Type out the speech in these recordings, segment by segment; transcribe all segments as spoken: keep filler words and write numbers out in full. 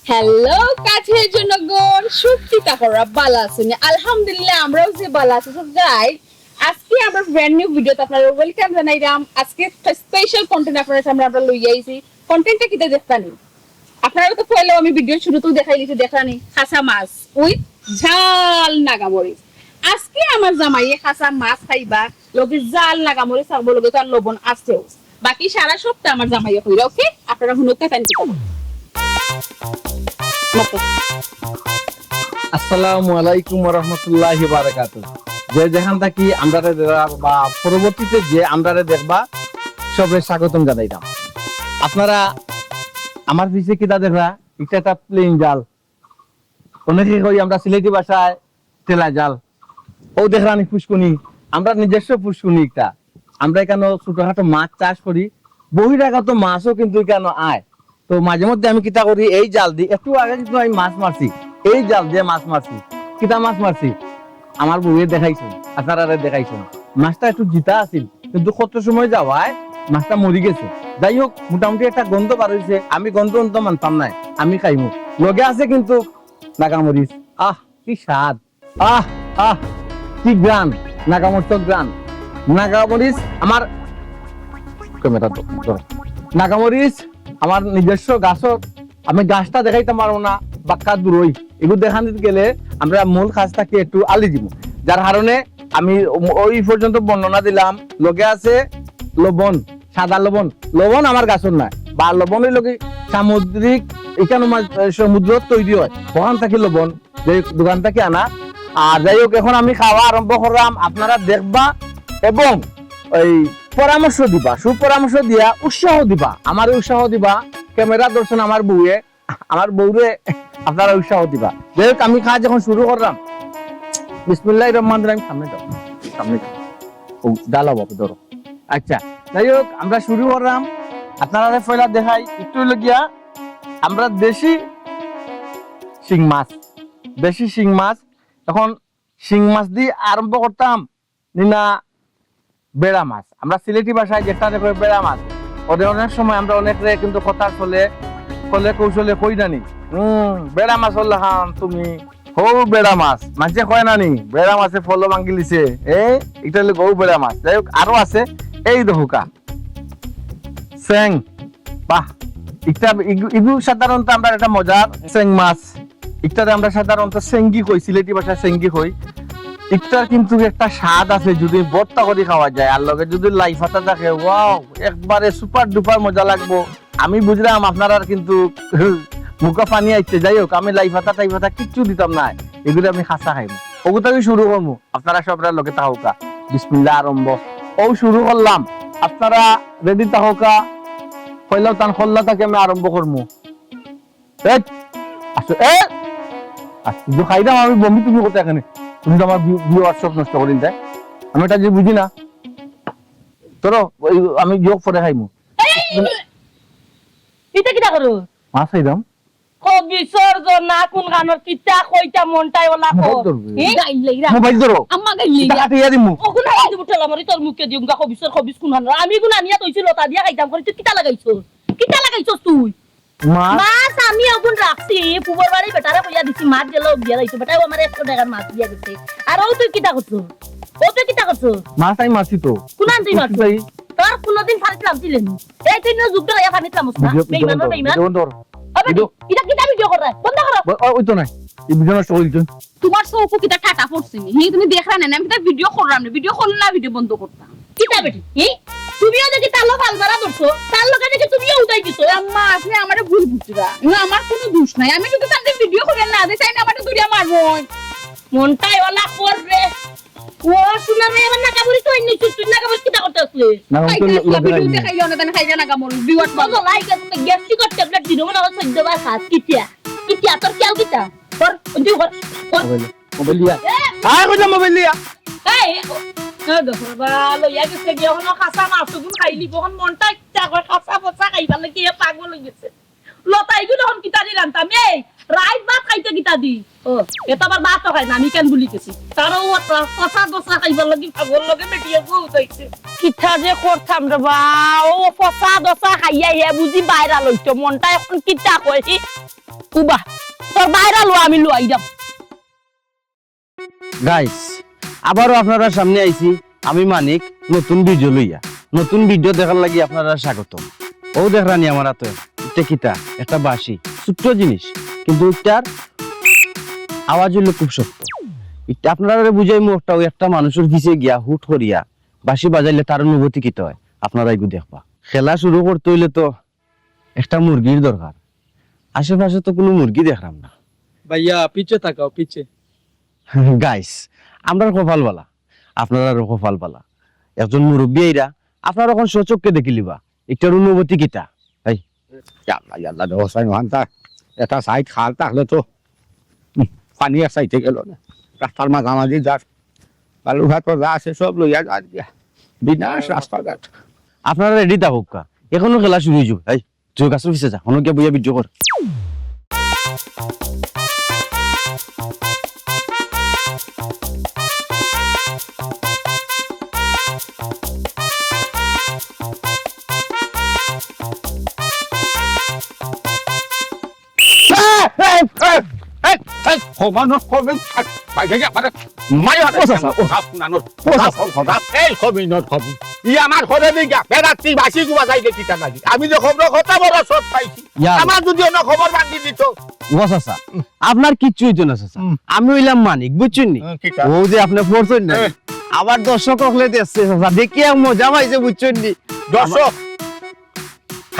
হ্যালো কাছের জনগণ, শুভ কিতা খবর, বালা আছইন? আলহামদুলিল্লাহ, আমরাও যে বালা আছি। So guys, আজকে আমরা brand new video তে আপনারারে welcome জানাইরাম। আজকে একটা special content আপনারার সামনে আমরা লইয়া আইছি। Content টা কিতা দেখতানি? আপনারারে তো পয়লাউ আমি video র শুরুতেউ দেখাই দিছি, দেখরানি, খাসা মাছ with ঝাল নাগামরিচ। আজকে আমার জামাইয়ে খাসা মাছ খাইবা, লগে ঝাল নাগামরিচ খাইবো, লগে তো আর লবণ আছেউ। বাকি সারা সপ্তাহ আমার জামাইয়ে কইরা, ওকে? আপনারা হুনউক্কা তাইন কিতা কইন। আসসালামু আলাইকুম ওয়া রাহমাতুল্লাহি ওয়া বারাকাতুহু। যে যেখান থাকি আমরারে দেখরা বা পরবর্তীতে যে আমরারে দেখবা, সবরে স্বাগতম জানাইরাম। আপনারা আমার পিছে কিতা দেখরা? ইটা একটা plain জাল। অনেকে কই আমরা সিলেটি ভাষায় ঠেলা জাল। অউ দেখরানি ফুসকুনি, আমরার নিজস্ব ফুসকুনি একটা। আমরা ইকানো ছোটখাটো মাছ চাষ করি, বহিরাগত মাছও কিন্তু ইকানো আয়। তো মাঝে মধ্যে আমি কিতা করি, এই জাল দি, একটু আগে কিন্তু আমি মাছ মারছি, এই জাল দিয়া মাছ মারছি। কিতা মাছ মারছি? আমার বউয়ে দেখাইছইন, আপনারারে দেখাইছইন। মাছটা একটু জিতা আছিল, কিন্তু কত সময় যাওয়ায় মাছটা মরি গেছে। যাই হোক, মোটামুটি একটা গন্ধ বার অইছে, আমি গন্ধ অন্ধ মানতাম নায়, আমি খাইমু। লগে আছে কিন্তু নাগামরিচ। আহ, কি স্বাদ! আহ, আহ, কি ঘ্রাণ! নাগামরিচর ঘ্রাণ। নাগামরিচ আমার, camera ধরো, ধরো। নাগামরিচ আমার নিজস্ব গাছর, আমি গাছটা দেখাইতাম পারমু না, বাক্কা দূরই। এগু দেখানিত গেলে আমরা মূল কাজ থাকি একটু আলি দিমু, যার কারণে আমি ওই পর্যন্ত বর্ণনা দিলাম। লগে আছে লবণ, সাদা লবণ। লবণ আমার গাছর নায়, বা লবণ অইলো কি সামুদ্রিক, ইকানো মাছ, সমুদ্রত তৈরি হয়, ওখান থাকি লবণ, যে দোকান থাকি আনা। আর যাই হোক, এখন আমি খাওয়া আরম্ভ করলাম, আপনারা দেখবা এবং এই পরামর্শ দিবা, সুপরামর্শ দিয়া উৎসাহ দিবা, আমারে উৎসাহ দিবা। Camera ধরছইন আমার বউয়ে, আমার বউরে আপনারা উৎসাহ দিবা। যাই হোক, আমি কাজ এখন শুরু করলাম। বিসমিল্লাহির রহমানির রহিম। সামনে যাও, সামনে যাও। ও, ডালা বাবু, ধরো। আচ্ছা, যাই হোক, আমরা শুরু করলাম। আপনারারে পয়লা দেখাই, একটু অইলো গিয়া আমরা দেশি শিং মাছ, দেশি শিং মাছ। এখন শিং মাছ দি আরম্ভ করতাম, নি না বেড়া মাছ। আমরা সিলেটি ভাষায় যেটারে কই বেড়া মাছ, ওরে অনেক সময় আমরা অনেকরে কিন্তু কথার ছলে, কলে কৌশলে কই না নি, "হুম, বেড়া মাছর লাখান তুমি, হউ বেড়া মাছ।" মানষে কয় না নি, "বেড়া মাছে ফলো ভাঙ্গিলিছে।" এ, ইটা অইলো গউ বেড়া মাছ। যাই হোক, আরো আছে, এই দেখউক্কা। চেং, বাহ, ইটা, ইগু, ইগু সাধারণত আমরার একটা মজার চেং মাছ। ইটারে আমরা সাধারণত চেংগি কই, সিলেটি ভাষায় চেংগি কই। ইটার কিন্তু একটা স্বাদ আছে, যদি ভর্তা করি খাওয়া যায়, আর লগে যদি লাই পাতা থাকে, wow, একবারে super duper মজা লাগবো। আমি বুঝলাম আপনারার কিন্তু মুখো পানি আইছে। যাই হোক, আমি লাই পাতা টাই পাতা কিচ্ছু দিতাম না, এগুলি আমি খাসা খাইমু। ওগুতা আমি শুরু করমু। আপনারা সবরা লগে থাকউক্কা। বিসমিল্লাহ আরম্ভ। অউ শুরু করলাম। আপনারা ready থাকউক্কা। পয়লাউ তান খল্লা থাকি আমি আরম্ভ করমু। এই, আসো, এই। আসো, যে খাইলাম আমি বমি তুমি করতে এখানে। তুমি তো আমার view, view আর সব নষ্ট করি দেয়। আমি এটা যে বুঝি না। ধরো, ওই আমি যোগ পরে খাইমু। এই, ইটা কিতা করো? মাছ খাইলাম। খবিসর জনা কোন গানর কিতা কইতা মনটাই ওলা কো। মোবাইল ধরবে। হি? গাইলেইরা। মোবাইল ধরো। আম্মা গাইলেইরা। ইটা কাটিয়া দিমু। ওগুন আনিয়া দিমু ঠেলা মারি তোর মুখে দিমু গা খবিসর খবিস কোন গানর। আমি গুন আনিয়া তইছি লতা দিয়া খাইতাম করি, তুই কিতা লাগাইছস? কিতা লাগাইছস তুই? মাছ? মাছ আমি ওগুন রাখছি, পুবর বাড়ি বেটারে কইয়া দিছি, মাছ গেল গিয়া লাইছে, বেটাও আমার একশো টাকার মাছ দিয়া গেছে। আর ও তুই কিতা করছস? ও তুই কিতা করছস? মাছ আমি মারছি তো। কোন আনতে মারছস? তোর কোনোদিন ফারিত লামছিলেন? এই তুই নিয়ে যুদ্ধ লইয়া পানিত লামস না। ভিডিও, ভিডিও বেইমান, বন্ধ কর, বেইমান। ভিডিও বন্ধ কর। ও বেটি, ভিডিও। ইটা কিতা ভিডিও কররা? বন্ধ করো। ব-, ও, ওই তো নাই। এই ভিডিও নষ্ট করে দিচ্ছেন। তোমার চউখো কিতা ঠাটা পড়ছে নি? হি, তুমি দেখরা না, আমি কিতা ভিডিও কররাম না, ভিডিও করলে না ভিডিও বন্ধ করতাম। কিতা বেটি? হি? তুমিও দেখি তার লগে আলমারা ধরছো, তার লগে দেখি তুমিও উদাই দিছো। আম্মা, আপনি আমারে ভুল বুঝরা। না, আমার কোনো দোষ নাই। আমি যদি তাদের ভিডিও করে না দেই, তাই না আমারে ধরিয়া মারবো। মনটাই ওলা কর রে। ও, শুনা নাই, আবার নাগামরিচ তো আইনি, তুই, তুই নাগামরিচ কিতা করতে আসলে? না, আমি তো খাইতে আসলে লোকে ভিডিও খাইনি। দেখাইলে না, তাহলে খাইতে নাগামরিচ, বিওয়াট ও, বাবা। তো লাই গেছে, তো গ্যাস্ট্রিক করতে আপনার দিন, মনে হয় চোদ্দ বার খাস, কিতিয়া? কিতিয়া, তোর খেয়াল কিতা? কর, ওই যে কর, কর। মোবাইল, মোবাইল দিয়া। এ! আয়, কইলাম মোবাইল দিয়া। এই, ও, এ, দেখো, বাবা, লইয়া গেছে গিয়া, হনো খাসা মাছ, ওগুন খাইলি, বহন মনটা ইচ্ছা করে খাসা পচা খাইবার লাগি, এ পাগল হয়ে গেছে। লতা, এগুলো এখন কিতা দি রানতাম? এই, রাইত ভাত খাইতে কিতা দি? ও, এ তো আবার ভাতও খায় না, আমি কেন ভুলি গেছি? তারও ও তা পচা দোসা খাইবার লাগি, খাবার লগে বেটিয়ে বউ যাইছে। কিতা যে করতাম রে বা, ও পচা দোসা খাইয়া হে বুঝি বাইরা লইতো, মনটা এখন কিতা কয়? উবা, তোর বাইরা লো, আমি লইয়া আইরাম। গাইস, আবারও আপনারার সামনে আইছি আমি মানিক, নতুন ভিডিও লইয়া। নতুন ভিডিও দেখার লাগি আপনারারে স্বাগতম। ও দেখরানি আমার হাতে, ইটা কিতা? একটা বাঁশি, ছোট্ট জিনিস, কিন্তু ইটার আওয়াজ হইলো খুব শক্ত। ইটা আপনারারে বুঝাইমু একটা, ওই একটা মানুষের পিছে গিয়া হুট করিয়া বাঁশি বাজাইলে তার অনুভূতি কিতা হয়, আপনারা এগু দেখবা। খেলা শুরু করতে হইলে তো একটা মুরগির দরকার। আশেপাশে তো কোনো মুরগি দেখলাম না। ভাইয়া, পিছে তাকাও, পিছে। গাইস, আমরার কপাল বালা, আপনারারও কপাল বালা। একজন মুরব্বি আইরা, আপনারা এখন স্বচক্ষে দেখিলিবা, ইটার অনুভূতি কিতা? এই। ইয়াল্লা, ইয়াল্লা, রে হোসেন, ওখানটা একটা সাইড খাল থাকলে তো, হুম, পানি এক সাইডে গেল না। রাস্তার মাঝামাঝি যার বালুঘাট যা আছে সব লইয়া যার গিয়া। বিনাশ রাস্তাঘাট। আপনারা রেডি থাকুক্কা, এখনো খেলা শুরু হইব। এই, তুই গাছর পিছে যা, হনো গিয়া বইয়া ভিডিও কর। এই, এই, এই, এই, এই, কমানো, কমে, ভাই, ভাই, আমারে মারি হাতে ও চাচা, ও। সাপ নানোর, ও চাচা। সাপ, সাপ, এই কমি, not কমি। ই আমার ঘরে নেই গা, বেড়াচ্ছি, বাসি গুয়া যাই দেখি তা নাকি। আমি যে খবর কথা বড় সব পাইছি। ইয়া। আমার যদি অন্য খবর বান্ধি দিত। ও চাচা, আপনার কিচ্ছু হইতো না চাচা। হুম। আমি হইলাম মানিক, বুঝছেন নি? হুম, ঠিক আছে। ও যে আপনি পড়ছেন না, হ্যাঁ। আবার দর্শক হকলে দেখছে চাচা, দেখি এক মজা পাইছে, বুঝছেন নি? দর্শক?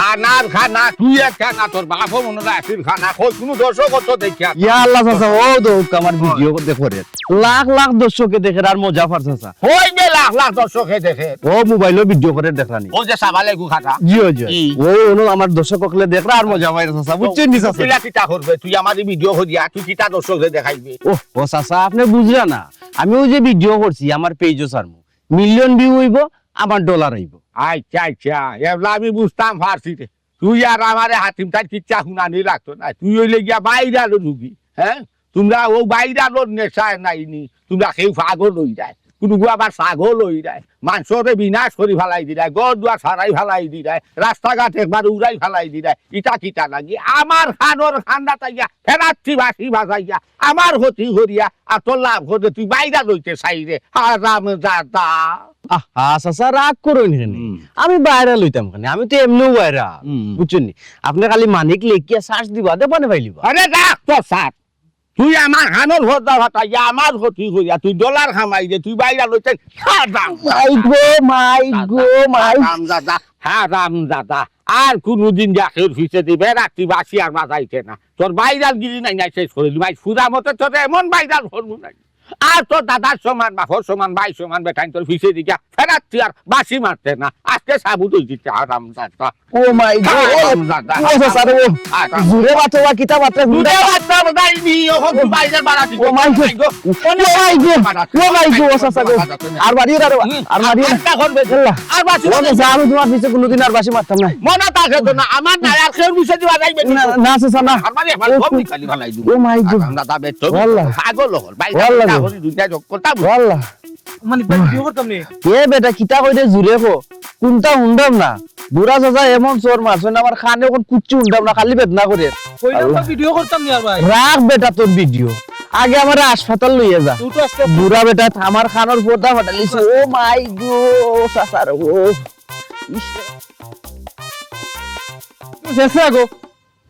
খানার খানা, তুই এক খানা, তোর বাপও মনে হয় আসিল খানা, কই কোনো দর্শক অত দেখে আর ইয়া আল্লাহ চাচা, ও তো আমার ভিডিও দেখে রে। লাখ লাখ দর্শকে দেখে আর মজা পার চাচা। কই বে লাখ লাখ দর্শকে দেখে? ও মোবাইলো ভিডিও করে দেখরানি। ও যে সাবালে গু খাটা। জি, ও জি। ই। ও, ও আমার দর্শক হকলে দেখরা আর মজা পাইরা চাচা, বুঝছেন নি চাচা? কিলা কিতা করবে? তুই আমার এই ভিডিও করিয়া, তুই কিতা দর্শকরে দেখাইবে? ও, ও চাচা, আপনি বুঝরা না। আমি ওই যে ভিডিও করছি, আমার পেজও ছাড়মু। মিলিয়ন ভিউ হইব, আমার ডলার হইব। আচ্ছা, আচ্ছা, এবলা আমি বুঝতাম পারছি রে। তুই আর আমারে হাতিম তার কিচ্ছা হুনানি লাগতো না। তুই হইলে গিয়া বাইরালো রুগী, হ্যাঁ? তোমরা ও বাইরালোর নেশায় নাইনি, তোমরা কেউ পাগল হই যায়, কোনো গু আবার ছাগল হই যায়, মানষরে বিনাশ করি ফালাই দিলায়, ঘর দুয়ার সারাই ফালাই দিলায়, রাস্তাঘাট একবার উড়াই ফালাই দিলায়। ইটা কিতা লাগি? আমার খানোর খান্দা তাইয়া ফেরাচ্ছি বাসি বাজাইয়া, আমার ক্ষতি করিয়া আর তোর লাভ করতে তুই বাইরা লইতে চাই রে, হারাম জাদা। আহা, চাচা, রাগ করইন কেনে? হুম। আমি বাইরা লইতাম কেনে? আমি তো এমনেউ বাইরা। হুম। বুঝছেন নি? আপনি খালি মানিক লেখিয়া সার্চ দিবা, দে পানে পাইলিবা। আরে রাখ তো সার্চ। তুই আমার খানোর ফর্দা ফাটাইয়া, আমার ক্ষতি করিয়া, তুই ডলার খামাই দে, তুই বাইরা লইতে হারাম। মাই গো, মাই গো, মাই। হারাম জাদা, হারাম জাদা। আর কোনোদিন দেখের পিছে দিবে রাত্রি বাসি আর বাজাইতে না। তোর বাইরাল গিরি নাই, নাই শেষ করে দিবাই। সুদা মতে তোর এমন বাইরাল করবো নাই। আর তোর দাদার সমান, বাপর সমান, ভাই সমান বেটাইন তোর পিছে দিকে ফেরাচ্ছি আর বাসি মারতে না। আজকে সাবুত হই দিতে হারাম জাদা। ও মাই গো, ও, হারাম জাদা। ও চাচা রে, ও। হারাম। জুরে বাতো বা কিতা বাতো, জুরে বাতো বা নাই নি, ওখান তো বাইরে বাড়াচ্ছি। ও মাই গো, ও মাই গো, ও মাই গো, ও চাচা গো। আর বাড়িও না রে, হুম। আর বাড়িও না। আর তা করবে। আল্লাহ। আর বাসি ও চাচা, আমি তোমার পিছে কোনোদিন আর বাসি মারতাম না। মনে থাকে তো না, আমার নাই, আর কেউ নিচে দিবা যাইবে না, না। না, চাচা, না। আর মানে, একবার ও, কম নিকালি ফালাই দিব। ও মাই গো। আর আমরা তা বেচতে হবে। আল্লাহ। পাগল হল। ভাই, আল্লাহ গো। দুনিয়া যোগ করতাম। আল্লাহ। মানে, ভাই, ভিডিও করতাম নি? এ বেটা, কিতা কইরে জুরে কো? কোনটা হুনরাম না? বুড়া চাচা এমন চোর মারছইন, আমার কানে এখন কুচ্ছু হুনরাম না, খালি বেদনা করে। কইলাম তো আল্লাহ। ভিডিও করতাম নি আর ভাই। রাখ বেটা তোর ভিডিও, আগে আমারে হাসপাতাল লইয়া যা। তুই তো আজকে বুড়া বেটা আমার কানোর পর্দা ফাটালিছে। ও মাই গো, চাচা রে, ও। ইস। শেষ না গো।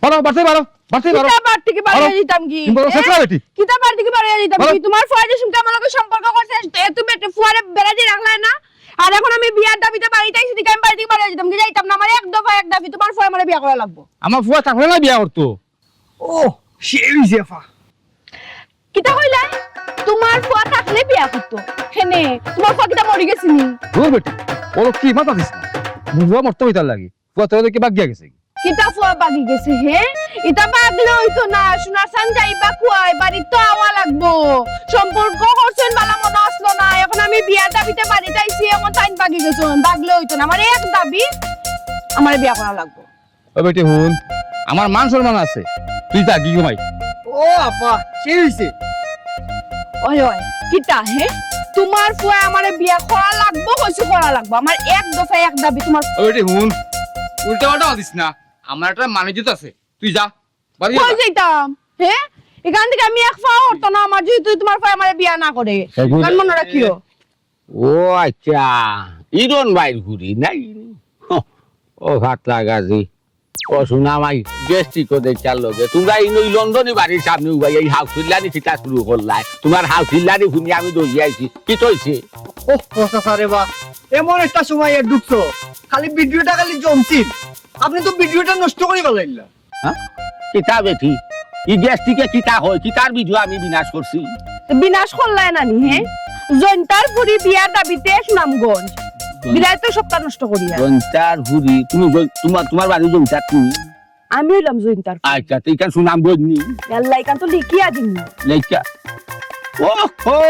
বারো, বাড়তে বারো, বাড়তে বারো। কিতা বাড়তে কি বাড়ি বারো। দিতাম কি? তুমি বলো, এ? শেষ না বেটি। কিতা বাড়তে কি বাড়ি দিতাম বারো। কি? তোমার ফুয়া যে শুনতে আমার লগে সম্পর্ক করছে, এ তুমি বেটি ফুয়ারে বেড়া দিয়ে রাখলায় না? আর এখন আমি বিয়ার দাবিতে বাড়িতে আইছি, দিকে আমি বাড়ি থেকে বাড়ি যেতাম কি? যাইতাম না, আমার এক দফা এক দাবি, তোমার ফুয়া আমারে বিয়া করা লাগবো। আমার ফুয়া থাকলে না বিয়া করতো। ও, সেই জেফা। কিতা কইলা? তোমার ফুয়া থাকলে বিয়া করতো। হেনে, তোমার ফুয়া কিতা মরি গেছে নি? দূর বেটি, ওর কি মাথা দিস না। বুড়া মরতে হইতার লাগে। ফুয়া তোরা দেখি বাগিয়া গেছে। কিতা ফুয়া বাগি গেছে, হে? ইতা বাগলে হইতো না, সোনার সান যাইবা কুয়াই, বাড়িত তো আওয়া লাগবো। সম্পর্ক করছেন বালা মনে আসলো না, এখন আমি বিয়ার দাবিতে বাড়িত আইছি, এখন তাইন বাগি গেছেন, বাগলে হইতো না। আমার এক দাবি, আমারে বিয়া করা লাগবো। ও বেটি হুন, আমার মান সম্মান আছে, তুই যা গি ঘুমাই। ও আপা, সে হইছে। ওই, ওই, কিতা, হে? তোমার ফুয়া আমারে বিয়া করা লাগবো, কইছো করা লাগবো। আমার এক দফা এক দাবি, তোমার ও বেটি হুন, উল্টা পাল্টা মাতিস না, আমার একটা মান ইজ্জত আছে, তুই যা, বাড়ি যা। কই যাইতাম? হে? এখান থেকে আমি এক পাও উঠতো না, আমার যদি তুই তোমার ফুয়া আমারে বিয়া না করে। এগুলো কান মনে রাখিও। ও আচ্ছা, ইরন ভাইর ঘুরি নাই? ও ফাতলা গাজি, ও সোনা মাই, গ্যাস্ট্রিক ও দেখার লগে। তোমরা এই নই লন্ডনি বাড়ির সামনে উবাই, এই হাউস চিল্লানি কিতা শুরু করলায়? তোমার হাউস চিল্লানি শুনি আমি দৌড়ি আইছি। কি তৈছে? ওহ, ও চাচা রে বা, এমন একটা সময় এর ঢুকছো, খালি ভিডিওটা খালি জমছিল। আপনি তো ভিডিওটা নষ্ট করে ফেলাইলা। হ্যাঁ? কিতা বেটি? ই গ্যাস্ট্রিকে কিতা হয়? কিতার ভিডিও আমি বিনাশ করছি? তো বিনাশ করলায় না নি, হে? জৈন্তার ফুরি বিয়ার দাবিতে সুনামগঞ্জ। জৈন- দিলাই তো সবটা নষ্ট করিয়া। জৈন্তার ফুরি, তুমি জৈ-, তোমার, তোমার বাড়ি জৈন্তার তুমি? আমি হইলাম জৈন্তার ফুরি। আচ্ছা, তো এখান সুনামগঞ্জ নি? আল্লাহ, এখান তো লিখিয়া দিমু। লেখা। ও হো,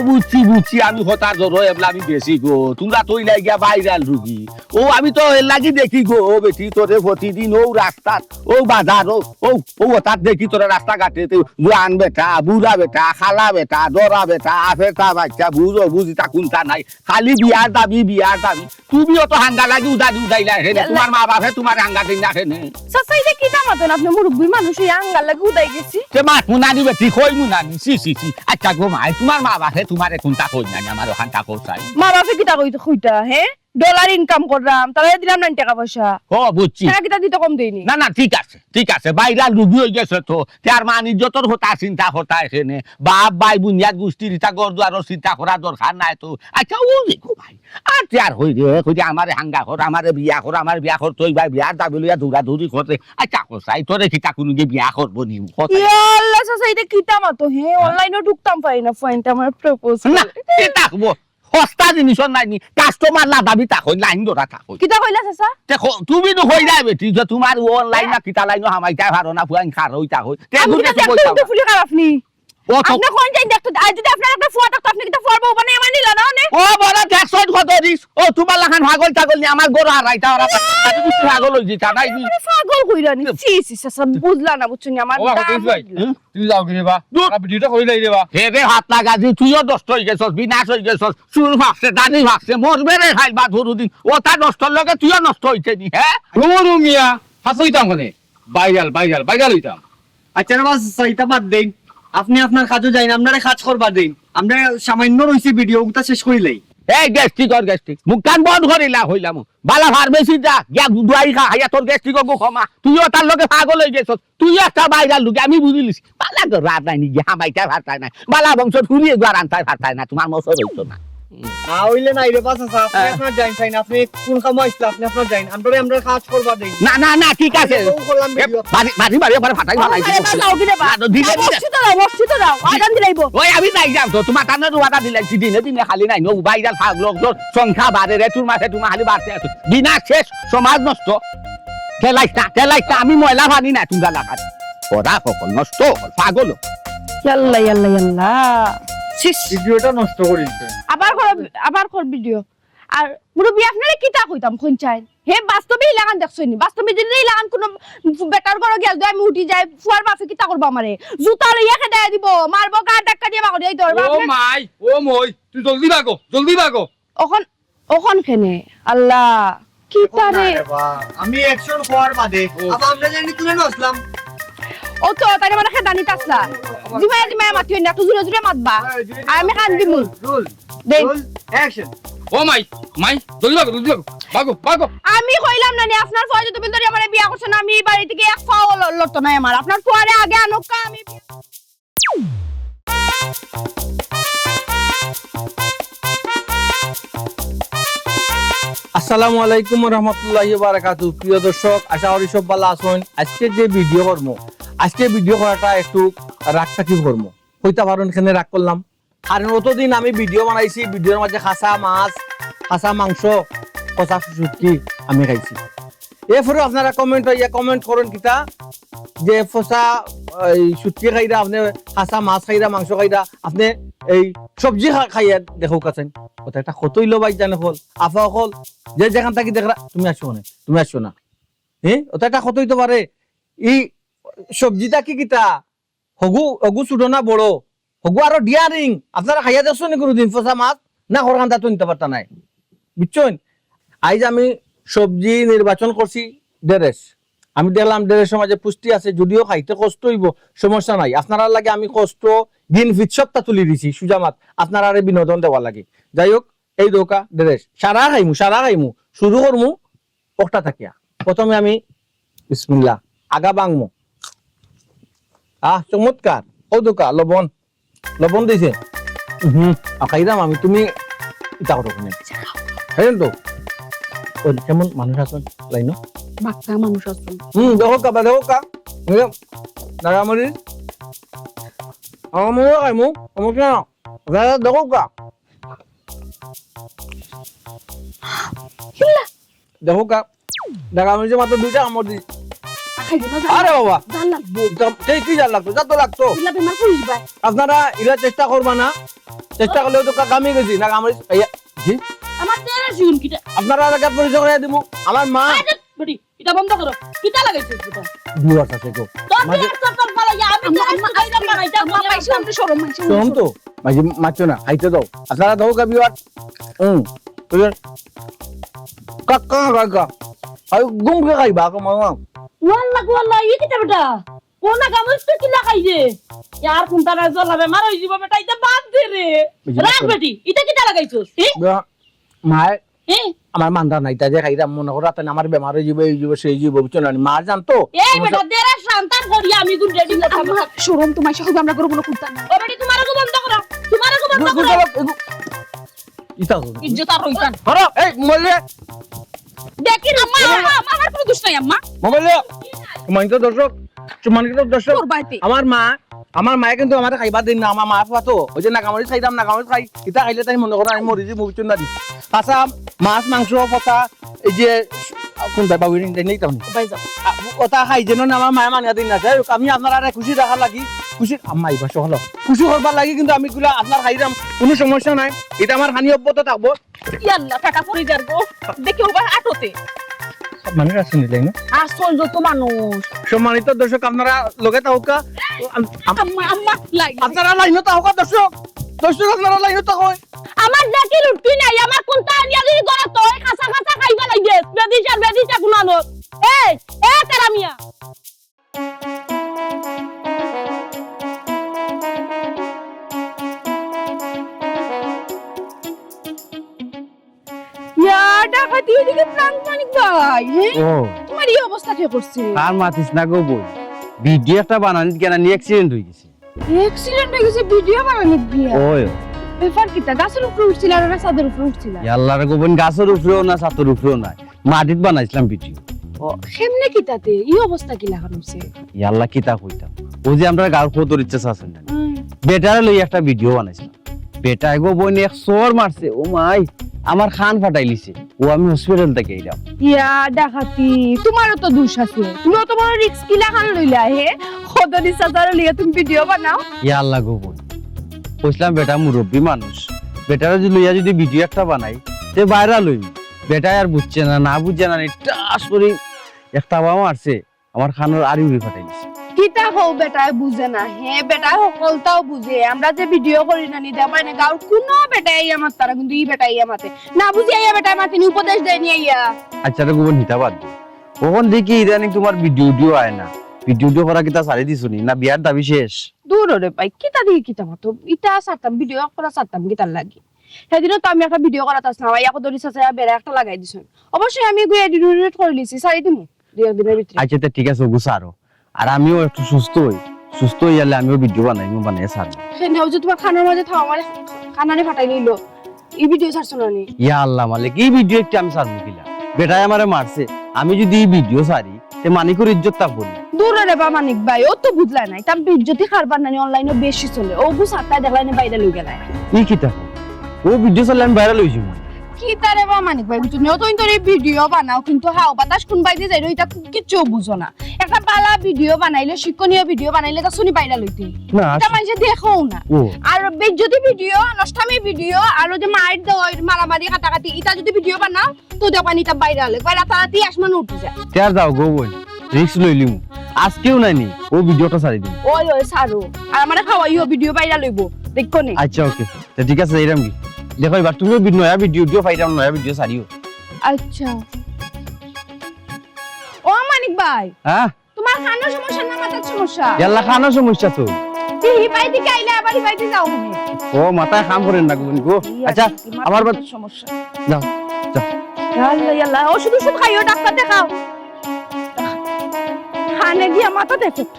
বুঝছি, বুঝছি, আমি হতা জড়ো, এবলা আমি বেশি গো। তোমরা তো ইলাই গিয়া ভাইরাল রুগী। ও, আমি তো এর লাগি দেখি গো, ও বেটি, তোরে প্রতিদিন ও রাস্তাত, ও বাজারো, ও, ও তাত দেখি তোরে রাস্তাঘাটে, তে জোয়ান বেটা, বুড়া বেটা, খালা বেটা, ডরা বেটা, আফেরতা বাচ্চা, বুঝো, বুঝি তা কোনটা নাই। খালি বিয়ার দাবি, বিয়ার দাবি। তুমিও তো হাঙ্গা লাগি উদারি উদাইলা হেনে। তোমার মা বাপে তোমার হাঙ্গা দিন না হেনে। চাচা, ইটা কিতা মাতইন আপনে? মুরব্বি মানুষ, এই হাঙ্গার লাগি উদাই গেছি। তে মাত মুনানি বেটি, কই মুনানি? ছি, ছি, ছি। আচ্ছা গো মাই, তোমার মা বাপে তোমারে কোনটা কই না, আমার ওখানটা কই চাই। মা বাপে কিতা কইতে কইতা, হে? ডলার ইনকাম করলাম, তারা দিলাম না টেকা পয়সা। ও, বুঝছি। তারা কিতা দিতে কম দেয়নি? না, না, ঠিক আছে, ঠিক আছে। ভাইরাল রুগী হয়ে গেছে তো। তে আর মান ইজ্জতর কথা চিন্তা করতা এখানে। বাপ, ভাই, বুনিয়াদ, গোষ্ঠীর ইতা ঘর দুয়ারর চিন্তা করার দরকার নাই তো। আচ্ছা, ও দেখো ভাই। আর তে আর হই রে, কই যে আমারে হাঙ্গা কর, আমারে বিয়া কর, আমারে বিয়া কর, তুই ভাই বিয়ার দাবি লইয়া দৌড়াদৌড়ি করে। আচ্ছা, কসাই, তোরে কিতা কোনো গিয়ে বিয়া করবো নি? কসাই। ইয়া আল্লাহ, চাচা, ইটা কিতা মাতো, হে? হ্যাঁ? অনলাইনে ঢুকতাম পারি না, ফোনটা আমার প্রপোজ না, করে। এ থাকবো। সস্তা জিনিস নাই নি, কাস্টমার লাদাবি তা কই, লাইন ধরা তা কই। কিতা কইলা চাচা? তে ক-, তুমি তো কইলা বেটি যে তোমার অনলাইন না কিতা লাইনও হামাইতে পারো না, ফুয়াইন খার হইতা কই। তে আমি ঘুরে কিতা তো দেখতে কইতাম। উল্টো ফুলি খারাপ নি? ও তো আপনি কোন যাই দেখতে, আজ যদি আপনার একটা ফুয়া থাকতো, আপনি কিতা ফুয়ার বউ বানাই আমার নিল না, নে? ও বড় দেখছইন কত রিস, ও তোমার লাখান পাগল টাগল নি আমার গরু হারাইতা ওরা, পাগল হই যেতা নাই নি। আরে পাগল কইরা নি, ছি, ছি, চাচা, বুঝলা না, বুঝছো নি, আমার ও, দাম কত রিস ভাই? বুঝলা। হুম? তুই যাও গি রে বা? দূর। আর ভিডিওটা করি লাই রে বা? হে রে, হাত লাগা দি, তুইও নষ্ট হই গেছস, বিনাশ হই গেছস, চুল ফাঁকছে, দাড়ি ফাঁকছে, মরবে রে খাইল বা ধরু দিন। ওটা নষ্টর লগে তুইও নষ্ট হইতে নি, হ্যাঁ? রুমু রুমিয়া, হাসুইতাম কোনে? ভাইরাল, ভাইরাল, ভাইরাল হইতাম। আচ্ছা রে বা, চাইতা বাদ দেন। আপনি আপনার কাজও যাইন, আপনারে কাজ করবা দেন। আমরা সামান্য রইছি ভিডিও, ওটা শেষ করি লাই। এই গ্যাস্ট্রিক আর গ্যাস্ট্রিক, মুখখান বন্ধ করিলা হইলাম। বালা ফার্মেসি যা, গিয়া দুয়াই খা, হাইয়া তোর গ্যাস্ট্রিক ওগো ক্ষমা। তুইও তার লগে পাগল হয়ে গেছস। তুই একটা ভাইরাল রুগী, আমি বুঝিলিছি। বালা তো রাত নাই নি, গিয়া হামাইতে পারতাই নাই। বালা বংশ ঘুরিয়ে গুয়ার আনতে পারতাই না, তোমার মতো হইতো না। না হইলে নাই রে বা, চাচা, আপনি হ্যাঁ। আপনার যাইন, চাইন, আপনি কোন কামো আইসলা, আপনি আপনার যাইন। আমরা, আমরা কাজ করবা দেই। না, না, না, ঠিক আছে। ও করলাম এ, ভিডিও। বাড়ি, বাড়ি, বাড়ি, ওখানে ফাটাই ও, ফালাই আরে, দিব। বাবা, যাও কি রে বা? না, তো দিলে, দিলে। মসজিদে যাও, মসজিদে যাও, আজান দিলাইবো। ওই আমি নাই যাম তো, তোমার তানে রুয়াদা দিলাইছি, দিনে দিনে খালি নাই, ও ভাইরাল পাগল, তোর সংখ্যা বাড়ে রে, তোর মাসে তোমার খালি বাড়তে আছে। বিনা শেষ, সমাজ নষ্ট। খেলাইস না, খেলাইস না, আমি ময়লা পানি না, তোমরা লাগাত। ওরা সকল নষ্ট, সকল পাগল। ইয়াল্লা, ইয়াল্লা, ইয়াল্লা। শেষ। ভিডিওটা নষ্ট করিস। আবার কর, আবার কর ভিডিও। আর মুরব্বি, আপনারে কিতা কইতাম, কোন চাই? হে, বাস্তবে ইলাখান দেখছইন নি? বাস্তবে যদি ইলাখান কোনো বেটার ঘরো গিয়া যদি আমি উঠি যাই, ফুয়ার বাপে কিতা করবো আমারে? জুতা লইয়া খেদাইয়া দিব, মারবো, গার ধাক্কা দিয়া বাগড়ি যাইতে পারবো। ও আপনি মাই, ও মই, তুই জলদি ভাগো, জলদি ভাগো। অখন, অখন কেনে? আল্লাহ, কিতা রে? আরে বা, আমি অ্যাকশন হওয়ার বাদে, ও। আবার আমরা জানি তুলে না আসলাম। ও তো, তাই মানে খেদানিত আসলা। জিমাইয়া জিমাইয়া মাতিও না, একটু জোরে জোরে মাতবা। আর আমি কান দিমু। রোল, দেই। Role, action. ও মাই, মাই, জলদি ভাগো, জলদি ভাগো। ভাগো, ভাগো। আমি কইলাম না নি, আপনার ফুয়া যতদিন ধরি আমারে বিয়া করছে না, আমি এই বাড়ি থেকে এক পাও ল-, লড়তো নাই আমার। আপনার ফুয়ারে আগে আনোক্কা, আমি আসসালামু আলাইকুম ওয়া রাহমাতুল্লাহি ওয়া বারাকাতুহু। প্রিয় দর্শক, আশা করি সব ভালা আছইন। আজকে যে ভিডিও করমু, আজকে ভিডিও করাটা একটু রাগ থাকি করমু। কইতা পারইন কেনে রাগ করলাম? কারণ অতদিন আমি ভিডিও বানাইছি, ভিডিওর মাঝে খাসা মাছ, খাসা মাংস, কষা শুটকি আমি খাইছি। এরপরে আপনারা কমেন্ট অইয়া কমেন্ট করইন কিতা যে ফসা এই শুটকি খাইরা, আপনে খাসা মাছ খাইরা, মাংস খাইরা, আপনে এই সবজি খা-, খাইয়া দেখউক্কা চাইন। অতা একটা কত অইলো ভাইজান অকল, আফা অকল, যে যেখান থাকি দেখরা, তুমি আসো না, তুমি আসো না। হ্যাঁ, অতা একটা কত অইতো পারে। ই সবজিটা কি কিতা? হগু, হগু ছোট না বড়? হগু আরো daring। আপনারা খাইয়া দেখছইন নি কোনোদিন ফসা মাছ? না, হরখান তো নিতা পারতা নায়। বুঝছইন? আইজ আমি সবজি নির্বাচন করছি ঢেঁড়স। আমি দেখলাম ঢেঁড়সর মাঝে পুষ্টি আছে, যদিও খাইতে কষ্ট অইবো, সমস্যা নাই। আপনারার লাগি আমি কষ্ট, দিন ফিত সবটা তুলি দিছি, সুজা মাত। আপনারারে বিনোদন দেওয়ার লাগি। যাই হোক, এই দেখউক্কা ঢেঁড়স। সারা খাইমু, সারা খাইমু। শুরু করমু অকটা থাকিয়া। প্রথমে আমি বিসমিল্লাহ, আগা ভাঙমু। আহ, চমৎকার। অউ দেখউক্কা, লবণ। লবণ দিছে। হুম, আর খাইলাম আমি, তুমি ইতা করো কেনে? খাইলাম তো। ওই কেমন মানুষ আছইন লাইনো? বাক্কা মানুষ আছইন। হুম, দেখউক্কা, বা দেখউক্কা। এই যে, নাগামরিচ। আমার মনে হয় খাইমু, আমার কেন? দাদা, দেখউক্কা। হিল্লা। দেখউক্কা, দেখা আমি যে মাত্র দুইটা কামড় দিছি। আরে বাবা। জান লাগবো। এই কি জান লাগতো? যা তো লাগতো। ইলা বেমার করিস ভাই। আপনারা ইলা চেষ্টা করবা না। চেষ্টা করলেও তো কা-, কামে গেছি। না, কামড়, এই, জি? আমার তেরা শিউন কিটা? আপনারা আগে পরিচয় করে দিমু। আমার মা। আরে, বেটি, ইটা বন্ধ করো। কিতা লাগাইছিস ইটা? Viewers আছে গো। তোর মাঝে viewers তো তোর পালা, ইয়া, আমি আম্মা, তো আম্মা, আজকে আম্মা, পাইছি, আমি তো শরম, মাইছে শরম তো। মাঝে মারছো না, খাইতে দাও। আপনারা দাও গা viewers। হুম। বুঝলেন? কাকা, কাকা। আর ঘুম কে খাইবা, কাকা, মামা? ওয়াল্লা, ওয়াল্লা, ই কিতা বেটা? কোন গামছ তো কিলা খাইছে? ইয়ার কোনটা না জ্বলা বেমার অই যিবো বেটা, ইটা বাদ দে রে। বুঝলাম। রাখ বেটি, ইটা কিতা লাগাইছস? হি? মায় এ? আমার মান্দা নাই, তাই যে খাইরাম মনে করো, তাই আমার বেমার অই যিবো, এই যিবো, সেই যিবো, বুঝছো না? মা জানতো। এই বেটা, দেরা সন্তান করি আমি গুণ রেডি করতাম। আম্মা, শরম তোমার সহ আমরা গরু বলো কুত্তা না। ও বেটি, তোমার গো বন্ধ করো, তোমার গো বন্ধ করো। ইতা করো। ইজ্জত আর রইতাম। ধরো, এই মোবাইল। দেখি আম্মা, আম্মা, আম্মা, আমার কোনো দোষ নাই আম্মা। মোবাইল। সম্মানিত দর্শক, সম্মানিত দর্শক, আমার মা, আমার মায়ে কিন্তু আমারে খাইবার দেইন না, আমার মা ফাতো। ওই যে নাগামরিচ খাইতাম, নাগামরিচ খাই, ইতা খাইলে তাই মনে করো আমি মরি যাই, মুখ চুন না দি। কাঁচা মাছ, মাংস, ফসা, এই যে কোনটা বাবু নেই, নেই তেমন। ওটা খাই যেন না, আমার মায়ে মানিয়া দেইন না। যাই হোক, আমি আপনারারে খুশি রাখার লাগি, খুশি, আম্মা, এই পাশে হলো, খুশি করবার লাগি কিন্তু আমি গুলা আপনার খাইলাম, কোনো সমস্যা নাই। ইটা আমার খানি অব্যাহত থাকবো। ইয়াল্লা, ফাটা পড়ি যার গো। দেখি ওবার আটোতে। মানুষ আছে নি লাইনো? আসল যত মানুষ। সম্মানিত দর্শক, আপনারা লগে থাকুকা। আম-, আম-, আম্মা, আম্মা, লাইন। আপনারা লাইনো থাকুকা দর্শক। দর্শক, আপনারা লাইনো থাকুকা। আমার দেখি রুটি নাই, আমার কোনটা আনিয়া যদি গলা তো খাসা খাসা খাইবা লাগে। বেদিশা, বেদিশা গুনানো। এই, এ তেরা মিয়া। ইয়া, ডাকাতি এদিকে প্রাণ মানিক ভাই, হ্যাঁ? ও। তোমার এই অবস্থা কে করছে? আর মাতিস না গো বইন, ভিডিও একটা বানানিত গিয়া নি accident অই গেছে। Accident অই গেছে ভিডিও বানানিত গিয়া? ওই। ব্যাপার কিতা? গাছর উপরে উঠছিলা না ছাদর উপরে উঠছিলা? ইয়াল্লা রে গো বইন, গাছর উপরেও না, ছাদর উপরেও না। মাটিত বানাইছিলাম ভিডিও। ও, কেমনে কিতাতে? ই অবস্থা কিলাখান অইছে? ইয়াল্লা কিতা কইতাম। অউ যে আমরার গাঁওর কদরিচ্ছা চাচা আছইন না? হুম। বেটারে লইয়া একটা ভিডিও বানাইছিলাম। বেটায় গো বইন এক চড় মারছে, ও মাই, আমার কান ফাটাইলিছে। ও আমি হসপিটাল থাকি আইলাম। ইয়া ডাকাতি, তোমারও তো দোষ আছে। তুমিও তো বড় risk কিলাখান লইলা হে? কদরিচ্ছা চাচারে লইয়া তুমি ভিডিও বানাও। ইয়াল্লা গো বইন। কইছিলাম বেটা মুরব্বি মানুষ। বেটারে যদি লইয়া যদি ভিডিও একটা বানাই, তে viral অইবো। বেটায় আর বুঝছে না, না বুঝছে না, নি ঠাস করি এক থাবা মারছে, আমার কানর আড়ি উড়ি ফাটাই দিছে। কিতা কও বেটায় বুঝে না? হে, বেটায় হকলতাও বুঝে। আমরা যে ভিডিও করি না নি, দেখবায় না, গাঁওর কুনু বেটায় আইয়া মাততারা, কিন্তু ই বেটায় আইয়া মাতে। না বুঝি আইয়া বেটায় মাতে নি, উপদেশ দেয় নি আইয়া। আচ্ছা রে গো বইন, হিতা বাদ দে। অখন দেখি ইদানিং তোমার ভিডিও উডিও আয় না। ভিডিও উডিও করা কিতা ছাড়ি দিছো নি? না বিয়ার দাবি শেষ? দূর রে ভাই, কিতা দেখি কিতা মাতো? ইতা ছাড়তাম, ভিডিও করা ছাড়তাম, কিতার লাগি? হেদিনও তো আমি একটা ভিডিও করাত আছলাম, আইয়া কদরিচ্ছা চাচায় বেড়া একটা লাগাই দিছইন। অবশ্যই আমি এগু edit উডিট করিলিছি, ছাড়ি দিমু দুই এক দিনর ভিতরে। আচ্ছা, তে ঠিক আছে, অগু ছাড়ো। আর আমিও একটু সুস্থ অই, সুস্থ অইয়ালে আমিও ভিডিও বানাইমু, বানাইয়া ছাড়মু। কেনে অউ যে তোমার কানর মাঝে থাবা মারে কানারে ফাটাই লইলো, ই ভিডিও ছাড়ছো না নি? ইয়া আল্লাহ মালিক, ই ভিডিও একটা আমি ছাড়মু কিলা? বেটায় আমারে মারছে, আমি যদি ই ভিডিও ছাড়ি, তে মানিকর ইজ্জত থাকবো নি? ওরে রে বা মানিক ভাই, ও তো বুঝলায় না। ইতা বেইজ্জতি কারবার নানি online-ও বেশি চলে। অগু সাতটায় দেখলায় নি viral অইগেলায়। ই কিতা? ও video ছাড়লে আমি viral অইযিমু। কিতা রে বা মানিক ভাই, বুঝছো নি? ও তো ইন্তর এই video বানাও, কিন্তু হাও বাতাস কুনবায়দি যাইরো, ইতা কিচ্ছু বুঝো না। একটা বালা video বানাইলে, শিক্ষণীয় video বানাইলে তা হুনি viral অইতে। না, ইতা আস- মানষে দেখোও না। ও। আর বেইজ্জতি video, নষ্টামি video, আর অউ যে মাইর দেওয়া, মারামারি, কাটাকাটি, ইতা যুদি video বানাও, তো দেখবায়নি ইতা viral, একবার রাতারাতি আসমানো উঠি যায়। তে আর যাও গো বইন, risk লইলিমু। আজকেউ নায়নি, অউ video-টা ছাড়ি দিমু। ওই, ওই, ছাড়ো। আর আমারে খাওয়াইও, video viral অইবো। দেখো নে। আচ্ছা, OK। তে ঠিক আছে, যাইরামগি। দেখো এবার তুমিও বি-, নয়া video, video পাইরাম, নয়া video ছাড়িও। আচ্ছা। ও মানিক ভাই। হ্যাঁ? তুমার কানর সমস্যা না মাথার সমস্যা? ইয়াল্লা, কানর সমস্যা তো। তে হিবায়দি আইলে আবার হিবায়দি যাও নি। ও, মাথায় কাম করে না গো, গো। আচ্ছা, আমার বাদ- সমস্যা। যাও, যাও। ইয়াল্লা, ইয়াল্লা, ওষুধ, ওষুধ খাইও, ডাক্তার দেখাও। কানে গিয়া মাথাত effect।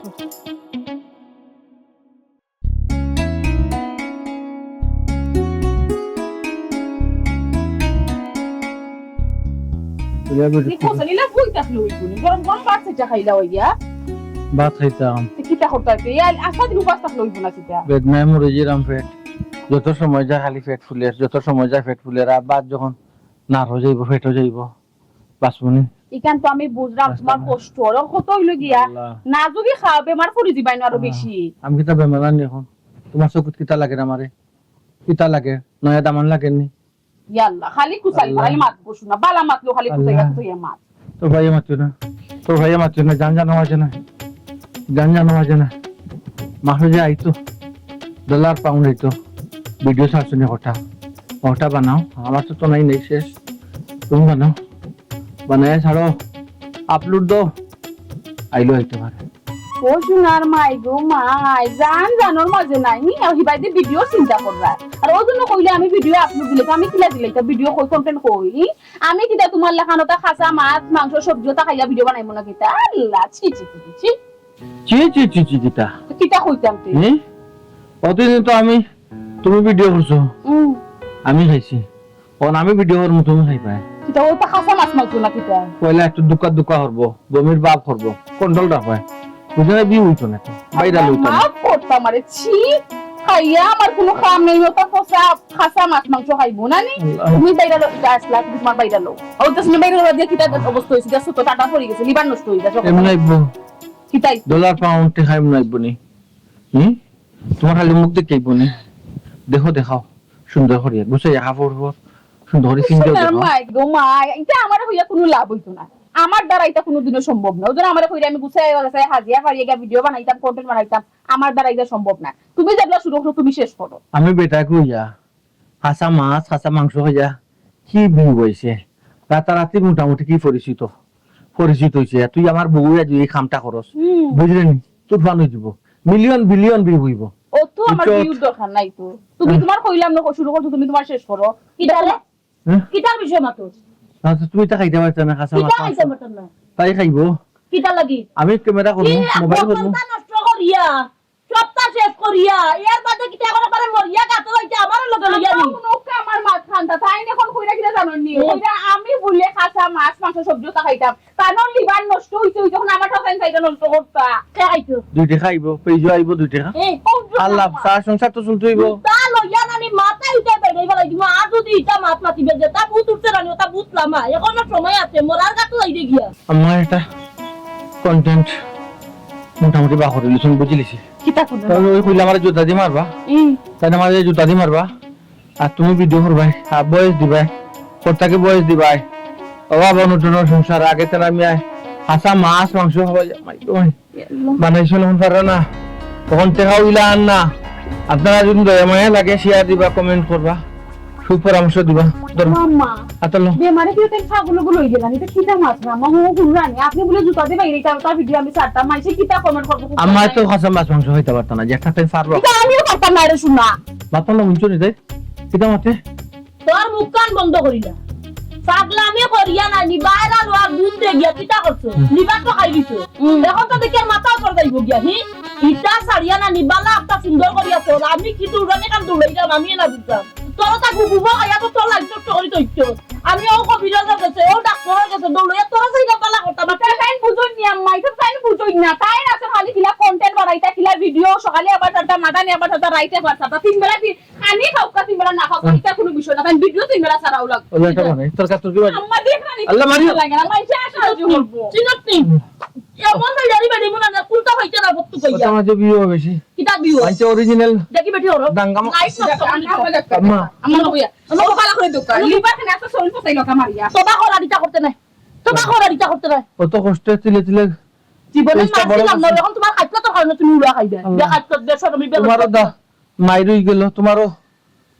ই কোসা নিলা বই থাকলে অইবো নি? গরম গরম ভাত খাইতা খাইলা অইয়া। ভাত খাইতাম। তে কিতা করতা অইতো? ই আস্তা দিন উপাস থাকলে অইবো না কিতা? পেট নাই মরি যাইরাম পেট। যত সময় যায় খালি পেট ফুলের, যত সময় যায় পেট ফুলের। আর ভাত যখন নার অই যাইবো, পেটো যাইবো, বাঁচবো নি? ইখান তো আমি বুঝরাম আস্তা তুমার না। কষ্ট। আর কত অইলো গিয়া? আল্লাহ। না যুদি খাও, বেমার করি দিবায় না আরো আহ, বেশি। আমি কিতা বেমার আনি এখন? তুমার চকুত কিতা লাগের আমারে? কিতা লাগে? নয়া দামান লাগের নি? ইয়াল্লা, খালি কুচাইল আল্লাহ। খালি মাত বসু না, বালা মাতলো খালি কুচাইয়া আল্লাহ। কুচাইয়া মাত। তোর ভাইয়ে মাতিও না, তোর ভাইয়ে মাতিও না, জান জানো মাঝে না, জান জানো মাঝে না। মাসে যে আইতো, dollar pound আইতো, video ছাড়ছো নি কটা, কটা বানাও, আমার তো, তো নাই, নেই শেষ, তুমি বানাও, বানাইয়া ছাড়ো, upload দাও, আইলো আইতে পারে। ও সোনার মাই গো মাই, জান জানোর মাঝে নাই নি, আর হিবায়দি video চিন্তা কররা। আর ও জন্য কইলে আমি video upload দিলে তো আমি কিলা দিলে তো video কই content কই? আমি কিতা তুমার লাখান ওটা খাসা মাছ, মাংস, সবজি ওটা খাইয়া video বানাইমু না কিতা? আল্লাহ, ছি, ছি, ছি, ছি। ছি, ছি, ছি, ছি, কিতা? তো কিতা কইতাম তুই? হুম? অতদিন তো আমি, তুমি video করছো, হুম। আমি খাইছি। অখন আমি video করমু, তুমি খাইবায়। কিতা ওটা খাসা মাছ মাংস না কিতা? পয়লা একটু দুকা দুকা করবো, বমির ভাব করবো, control রাখবায়। বুঝলে, view অইতো না তো, viral অইতো না। মাফ করতা আমারে, ছি, খাইয়া আমার কুনু কাম নাই, ওটা পচা খাসা মাছ মাংস খাইবো না নি? আল্লাহ। তুমি viral অইতা আসলা, তুমি তুমার viral অও। ও তো শুনে viral অইয়া কিতা অবস্থা অইছে, গেছো তো টাটা পড়ি গেছে, liver নষ্ট অই গেছে। এমনি আইবো। কিতা আইবো? Dollar pound টেকা এমনি আইবো নি? হুম? তুমার খালি মুখ দেখিয়া আইবো নি? দেখো, দেখাও। সুন্দর করিয়া গুছাইয়া কাপড় উপর সুন্দর করি পিন্দাও সোনার দেখো। মাই গো মাই, ইটা আমারে কইয়া কুনু লাভ অইতো না। আমার দ্বারা ইটা কুনুদিনও সম্ভব না। ওই জন্য আমারে কইরা আমি গুছাইয়া গাছাইয়া হাজিয়া ফাড়িয়া গিয়া video বানাইতাম, content বানাইতাম, আমার দ্বারা ইটা সম্ভব না। তুমি যেগুলা শুরু করছো, তুমি শেষ করো। আমি বেটা কইয়া, খাসা মাছ, খাসা মাংস খাইয়া কি view অইছে? রাতারাতি মোটামুটি কি পরিচিত, পরিচিত অইছে। তুই আমার বউ আজ এই কামটা করস, হুম। বুঝলে নি? তুফান অই দিব, million billion view অইব। ও তো আমার বুঝছো? View দরকার নাই তো। তুমি হুম। তোমার কইলাম না, শুরু করছো, তুমি তোমার শেষ করো। কিতা রে? হ্যাঁ? কিতার বিষয়ে মাতো? আচ্ছা, তুমি তো খাইতে পারছো না, খাসা কিতা মাছ। খাইতে পারতাম না? তাই খাইবো। কিতা লাগি? আমি camera করবো, কি mobile করবো। বোতলটা নষ্ট করিয়া, সবটা শেষ করিয়া, এর বাদে কিতা করে পারে মরিয়া গাতো যাইতে আমার লগে লইয়া নি? আমার মনে হয় আমার মাত খান্তা, তাই না এখন কইরা কিতা জানো নি? হুম। কইরা আমি বুলে খাসা মাছ, মাংস, সবজি ওটা খাইতাম। তানর liver নষ্ট হইতে হইতে এখন আমার ঠাসাইন খাইতে নষ্ট করতা। কে খাইতো? দুইটা খাইবো, পেজো আইবো দুইটা। এই, কোন জন্য আল্লাহ, আমার? সারা সংসার তো চলতে হইবো। তা লইয়া নানি মাথা উঠে বেড়ে ফেলাই দিব। আর যদি ইটা মাত মাতিবে যে তা ভূত উঠছে নানি, ওটা ভূত লামা। এখনো সময় আছে, মরার গাতো যাইতে গিয়া। আমার এটা content মোটামুটি বাহর হইল, তুমি বুঝিলিছি। কিতা করবে? তবে ওই কইলে আমার জুতা দি মারবা। হুম। তাই না, আমার এই জুতা দি মারবা। আর তুমি video করবাই, আর voice দিবাই, প্রত্যেকে voice দিবাই। ও বাবা, নতুন সংসার, আগে তো আমি আয়, হাসা মাছ, মাংস খাওয়া যায়, মাই গো মাই। বানাইছো না, এখন পারো না, তখন টেকা উইলা আর না। আপনারা যদি দয়া মায়া লাগে, share দিবা, comment করবা, সুপরামর্শ দিবা। ধরো। মাম্মা, আতলো। বেমারে কি ওটা পাগল গুলো হয়ে গেলাম? এটা কিতা মাছ না? মামা, ও গুলো রানি। আপনি বলে জুতা দিয়ে বাইরে, তার, তার video আমি ছাড়তাম, মাইসে কিতা comment করবো? আমার তো খাসা মাছ মাংস খাইতে পারতাম না, যে একটা টাইম পারবো। এটা আমিও পারতাম না, রে শোনা। মাতাল না, বুঝছো নি, তাই? কিতা মাতে? তোর মুখ কান বন্ধ করি না। পাগলামি করিয়া না, নি বাইরা লোয়া গুম দে গিয়া কিতা করছো? হুম। নিবার তো খাই দিছো। হুম। এখন তো দেখি আর মাথা উপর যাইব গিয়া, হি? ইটা ছাড়িয়া না, নিবালা একটা সুন্দর করিয়া চল। আমি কি দৌড়ানি কাম দৌড়াইলাম, আমি না বুঝলাম। তোর তা গুবুবো আয়া তো তোর লাগি তো তোরই তো ইচ্ছো। আমি ও কবিরাজের গেছে, ও ডাক্তারের গেছে, দৌড়াইয়া তোর সেই না বালা করতাম। তাই বুঝুন নি আম্মা, এটা তাই বুঝুন না। না, তাই না, তো খালি কিলা content বানাইতা, কিলা video, সকালে আবার তারটা, মাদানে আবার তারটা, রাইতে আবার তারটা, তিন বেলা তিন, খানি খাউক্কা, তিন বেলা না খাউক্কা, হুম। ইটা কুনু বিষয় না, তাই video তিন বেলা ছাড়াও লাগবো। ওলা, এটা বানাই, তোর কাছে তোর কি বানাই? আম্মা দেখ না নি, আল্লাহ মারি। লাগে না, মাইনষে আশা আজু করবো। চিনত নি? এমন না, জানি বেটি মনে না, কুনটা হইতে না, বত্তু কইয়া। ওটা মাঝে view হবে বেশি। কিতা view? মানছে original। দেখি বেটি ওরো। দাঙ্গা মা-, Light নষ্ট করে দিত। আম্মা। আম্মা কইয়া। আম্মা ভালো করে দোকা। লিভার খানে আছে, শরীর পচাই লোকা মারিয়া। তোবা করা দিতা করতে নাই। তোবা করা দিতা করতে নাই। কত কষ্টে তিলে তিলে জীবনে চেষ্টা মাছ বড় ছিলাম না, করছি। এখন তোমার খাইতে তো কারণে তুমি উড়া খাইবে। আল্লাহ। ইয়া খাইতে দেড়শো তুমি বের তোমারও করতে। দা-, মাইর হই গেল, তোমারও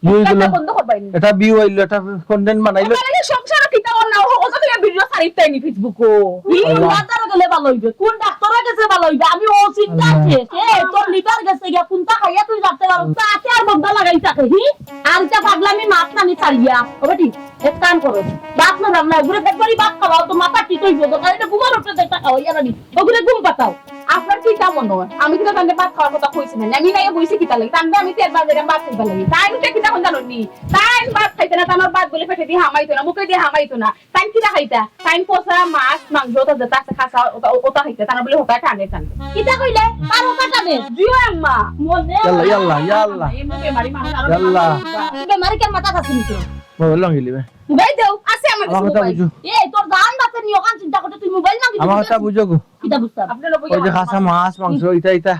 ইয়ে হই গেল। একটা বন্ধ করবাই নি। এটা view হইলো, এটা content বানাইলো। তাহলে সংসারে কিতা অর না, ও, ও তো তুমি video ছাড়িতাই নি Facebook-ও। ই আল্লাহ। ডাক্তারে গেলে ভালো হইবে, কোন ডাক্তারে গেছে ভালো হইবে? আমি ও চিন্তা আল্লাহ। শেষ। এ, তোর লিভার গেছে গিয়া, কোনটা খাইয়া তুই জানতে পারো? তাতে আর বন্ধা লাগাই থাকে, হি? আর ইটা পাগলামি মাছ নানি ছাড়িয়া। ও বেটি, এক কাম করো, ভাত না রান্না, ঘুরে পেট ভরি ভাত খাওয়াও, তো মাথা ঠিক হইব, তো কারণে ঘুমার উঠে দেখটা খাওয়াইয়া রানি। ওগুলো ঘুম পাতাও। আপনার কিতা মনে হয়? আমি কিতা তানরে ভাত খাওয়ার কথা কইছি না। আমি নাইয়া বইছি কিতা লাগি? তানরে আমি তেল বাজারে ভাত খাইবার লাগি। তাই উঠে কিতা কথা জানো নি? তাই ভাত খাইতে না, তানর ভাত বলে পেটে দিয়ে হামাইতো না, মুখে দিয়ে হামাইতো না। তাই কিতা খাইতা? তাই পচা মাছ, মাংস, ওটা যেটা আছে খাসা, ওটা, ওটা খাইতা। তানর বলে ওটা টানে, টানে। কিতা কইলে? তার ওটা টানে? জিও আম্মা। মনে ইয়াল্লা, ইয়াল্লা, ইয়াল্লা। এই বেমারি মানুষ আরো ইয়াল্লা। তুই বেমারি কেন মাথা খাচ্ছিস তো? মোবাইল ভাঙিলি বে। মোবাইল দেও, আছে আমার কাছে আমার কথা মোবাইল। বুঝো। এই, তোর জান বাঁচে নি, ওখান চিন্তা করতে তুই মোবাইল মাগি আমার দিবি কথা না? বুঝো গো। কিতা বুঝতাম? আপনারা ওই যে খাসা মাছ, মাংস, ইটা, ইটা।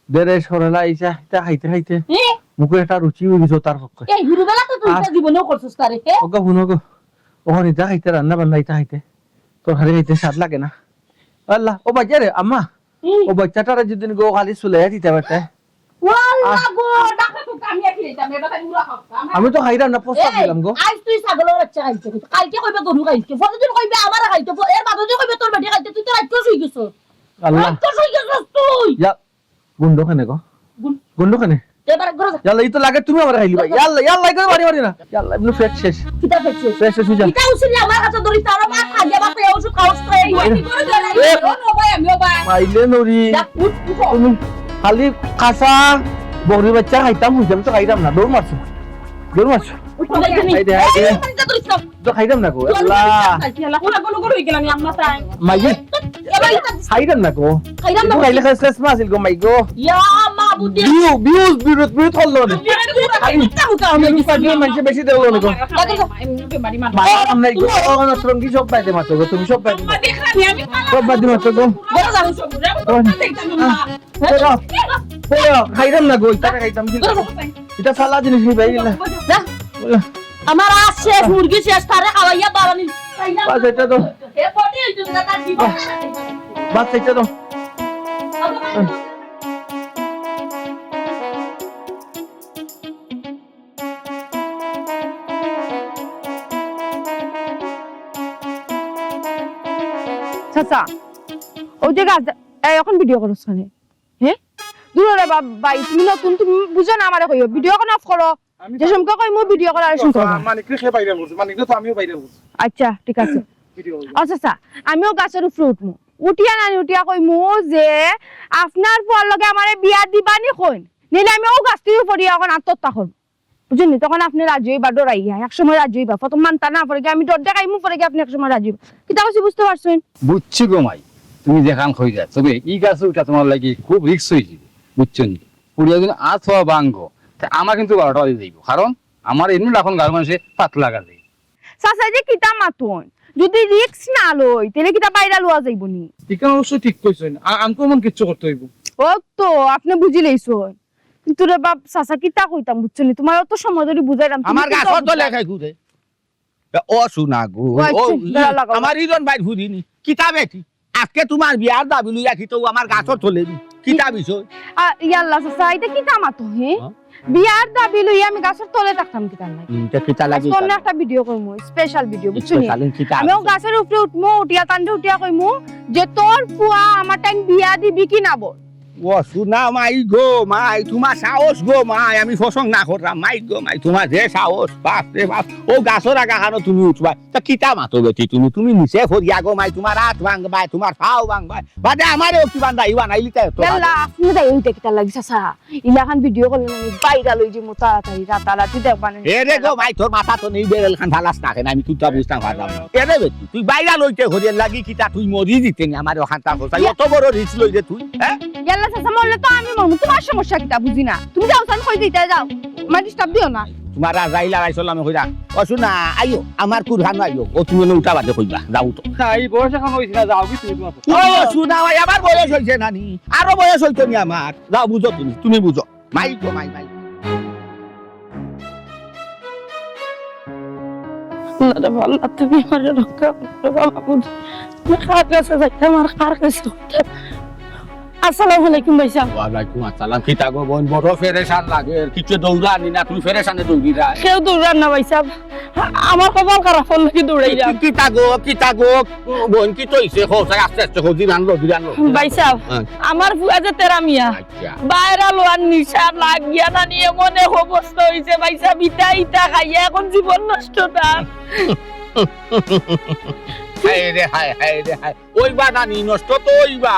দেরে সরলা, ইটা, ইটা খাইতে খাইতে এ? মুখে একটা রুচি হয়ে গেছে তার পক্ষে। এই হুরুবেলা তো তুই আর ইটা জীবনেও করছিস তারে, এ? ওগো, হুনো গো। ওখানে ইটা খাইতে, রান্না বান্না ইটা খাইতে। তোর খালি খাইতে স্বাদ লাগে না। আল্লাহ, ও বাচ্চা রে, আম্মা। হুম। ও বাচ্চাটারে যদি গো খালি সুলাইয়া দিতে পারতে। ওয়াল্লা আর গো, ডাকে তো কামিয়া খেয়ে যাবে, এবার তাই উড়া খাও। আমি তো খাইলাম না, প্রস্তাব এই, দিলাম গো। আজ তুই ছাগলের বাচ্চা খাইছে, কালকে কইবে গরু খাইছে, পরদিন কইবে আমার খাইতে, এর বাদে কইবে তোর বেটি খাইতে, তুই তো রাইত শুই গেছস। আল্লাহ। রাইত শুই গেছস তুই। ইয়া, গুন্ডো খানে গো। গুন- গুন্ডো খানে। এবার ঘরে যা। ইয়াল্লা, ই তো লাগে তুমি আমার খাইলি ভাই। ঘরে যা। ইয়াল্লা, ইয়াল্লা, করে মারি মারি না। ইয়াল্লা, এমনি পেট শেষ। কিতা পেট শেষ? পেট শেষ হয়ে যা। ইটা উচিত আমার কাছে ধরি, তার মা খাগে বাপে ওষুধ খাওয়াস তো এই। এ, ও নো ভাই, আমিও ভাই। মাইলে নরি। যা, উঠ, উঠ। তুমি খালি খাসা বকরি বাচ্চা খাইতাম, বুঝতাম তো খাইতাম না। দৌড় মারছো। দৌড় মারছো। উঠ, উঠ, উঠ। এই দে, এই দে। এই, এই, এই, এই, এই, এই। তো খাইতাম না গো, আল্লাহ। আল্লাহ, কোন কোন হয়ে গেলাম আমরা তাই? মাইজি। এবার এটা খাইতাম না গো। খাইতাম না। খাইলে খাইলে শেষ মাছ গো, মাই গো। ইয়া মাবুদ। বিউ, বিউ, বিরত, বিরত হল না। বিরত, বিরত, খালি বিরত, বিরত, বিরত, মানুষে বেশি দেখলো না গো। এমনি বেমারি মানুষ। মারা আমরা এই গো, ও, ও, সঙ্গী সব বাইরে মারতো গো, তুমি সব বাইরে মারতো। আমি দেখলাম, আমি সব বাইরে মারতো গো। ঘরে যাও, সব ঘরে যাও। ওই। দেখতাম না। ওই, ওই, খাইতাম না গো, ইটা খাইতাম, কিন্তু ইটা ফালা জিনিস নি ভাই, না। যা। ওই। আমার আজ শেষ, মুরগি শেষ, তারে খাওয়াইয়া বাড়ানি। বাস, এটা তো। এ পটে এই জন্য তার জীবন। বাস, এটা তো। চাচা, ওই যে গাছ, এই এখন ভিডিও করছ কেনে? হ্যাঁ? দূর রে বাবা, ভাই, তুমি নতুন, তুমি বুঝো না আমারে কইও। ভিডিও অখন off করো। আমি যে সময় কইমু ভিডিও করার সময় করবা। মানিকরে কে viral করছে? মানিকরে তো আমিও viral করছি। আচ্ছা, ঠিক আছে। ভিডিও করবো। আচ্ছা, আচ্ছা, আমিও গাছের উপরে উঠমু। উঠিয়া নানি উঠিয়া কইমু যে আপনার ফুয়ার লগে আমারে বিয়া দিবা নি কইন। নিলে আমি ও গাছ থাকি পড়িয়া অখন আত্মহত্যা করমু। বুঝছইন নি? তখন আপনে রাজি অইবা, ডরাইয়া। এক সময় রাজি অইবা। প্রথম মানতা না পড়ে গিয়া আমি ডর দেখাইমু, পড়ে গিয়া আপনে এক সময় রাজি অইবা। কিতা কইছি বুঝতে পারছইন? বুঝছি গো মাই, তুমি যেখান কইরায়। তবে ই গাছে উঠা তুমার লাগি খুব risk অইযিবো, বুঝছো নি? পড়িয়া যদি আত পাও ভাঙ্গো, তে আমার কিন্তু বারোটা বাজি যাইবো। কারণ আমার এমনে অখন গাঁওর মানষে পাতলা গালে। চাচায় যে কিতা মাতইন, যদি risk না লই, তাইলে কিতা viral অওয়া যাইবো নি? ইখান অবশ্য ঠিক কইছইন, আ-, uncommon কিচ্ছু করতে অইবো। ও তো, আপনে বুঝিলাইছইন। কিন্তু রে বাপ, চাচা, কিতা কইতাম, বুঝছো নি? তুমারে অত সময় ধরি বুঝাইরাম, তুমি আমার কিতা গাছর তলে বুঝরায়? খাই ঘুরে। ও সোনা গো, ও, ও, আচ্ছা, ই, দাঁড়া, লাগাও। আমার ইরন ভাইর ফুরি নি। কিতা বেটি? আজকে তুমার বিয়ার দাবি লইয়া কিতা ও আমার গাছর তলে নি? কিতা বিষয়? আ, ইয়াল্লা, চাচা, ইটা কিতা মাতো, হে? হ্যাঁ? বিয়ার দাবি লইয়া আমি গাছর তলে থাকতাম কিতার লাগি? হুম, তে কিতা লাগি আজকে অন্য তাহলে? একটা ভিডিও করমু, special ভিডিও, বুঝছো নি? Special কিতা আমি ও আছে? গাছর উপরে উঠমু, উঠিয়া তানরে উঠিয়া কইমু যে, "তোর ফুয়া আমার টাইম বিয়া দিবি কি না বল?" ও সোনা মাই গো মাই, তুমার সাহস গো মাই, আমি ফসং না কররাম। মাই গো মাই, তুমার যে সাহস, বাপ রে বাপ। অউ গাছর আগাখানো তুমি উঠবায়, তা কিতা মাতো বেটি তুমি? তুমি নিচে পড়িয়া গো মাই, তুমার আত ভাংবায়, তুমার পাও ভাংবায়, বাদে আমারেও কিবা দায়ী বানাইলিতায় তো বাদে। ইয়াল্লা, আপনে দায়ী অইতা কিতার লাগি চাচা? ইলাখান ভিডিও করলে না নি, ভাইরাল অই যিমু তাড়াতাড়ি, রাতারাতি দেখবা নি। এরে গো মাই, তোর মাথাত তো নি বেরেলখান ফালাস না কেনে, আমি কুন্তা বুঝতাম পারলাম না। এরে বেটি, তুই ভাইরাল অইতে করিয়ার লাগি কিতা তুই মরি দিতে নি আমারে অখানতা কছাই? ইয়া। অত বড় রিস্ক লইরে তুই, হ্যাঁ? ইয়াল্লা চাচা, মরলে তো আমি মরমু, তুমার সমস্যা কিতা বুঝি না। তুমি যাও, চান কই দিতে যাও, আমার ডিস্টার্ব দিও না। তুমার আর যাই লাগাই চললাম কইরা। ও সোনা, আইও, আমার কুরহানো আইও। ও তুমি অনো উঠা বাদে কইবা, যাও তো। না, এই বয়স এখন অইছে না, যাও কি তুমি তুমার। ও সোনা ভাই, আমার বয়স অইছে না নি? আরো বয়স অইতো নি আমার। যাও, বুঝো তুমি, তুমি বুঝো। মাই গো মাই, মাই। আল্লাহ রে আল্লাহ, তুমি আমারে রক্ষা করো বাবা, বুঝ। আমি কার কাছে যাইতাম আর কার কাছে যাইতাম? আসসালামু আলাইকুম ভাইসাব। ওয়ালাইকুম আসসালাম। কিতা গো বইন, বড় পেরেশান লাগের, কিচ্ছু দৌড়ানি না, তুমি পেরেশানে দৌড়িরায়। কেউ দৌড়ার না ভাইসাব, আমার কপাল খারাপ, অর লাগি দৌড়াইরাম। কি-, কিতা গো, কিতা গো, বইন কিতা অইছে? কও চাই আস্তে আস্তে কও, জিরান লো, জিরান লো। ভাইসাব, হ্যাঁ। আমার ফুয়া যে তেরা মিয়া, আচ্ছা। ভাইরাল অওয়ার নিশা লাগিয়া নানি এমন এক অবস্থা অইছে ভাইসাব, ইতা ইতা খাইয়া এখন জীবন নষ্ট তার। হায় রে হায়, হায় রে হায়। অইবা নানি, নষ্ট তো অইবা।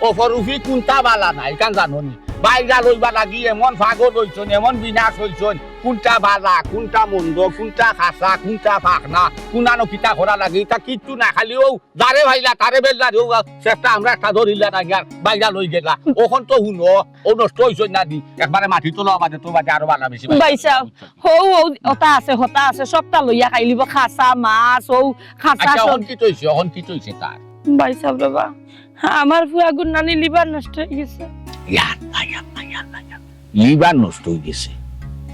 অপরূপী কুন্তা বালা নায়, ইখান জানো নি? ভাইরাল অইবার লাগি এমন পাগল অইছইন, এমন বিনাশ অইছইন। কুন্তা বালা, কুন্তা মন্দ, কুন্তা খাসা, কুন্তা পাকনা, কুনানো কিতা করা লাগে, ইতা কিচ্ছু না। খালি অউ যারে পাইলা, তারে বেললা রে, অউ চেষ্টা আমরা একটা ধরিলা না, ইয়ার ভাইরাল অইগেলা। অখন তো হুনো, অউ নষ্ট অইছইন নানি, একবারে মাটি তলা বাদে তো বাদে আরো বালা বেশি বালা। ভাইসাব, হউ, অউ, অতা আছে, হতা আছে, সবতা লইয়া খাইলিবো, খাসা মাছ, অউ খাসা আচ্ছা, সব। অখন কিতা অইছে, অখন কিতা অইছে তার? ভাইসাব রে বা, আমার ফুয়াগুর নানি লিভার নষ্ট অইগেছে। ইয়া আল্লাহ, ইয়া আল্লাহ, ইয়া আল্লাহ, ইয়া আল্লাহ। লিভার নষ্ট অইগেছে?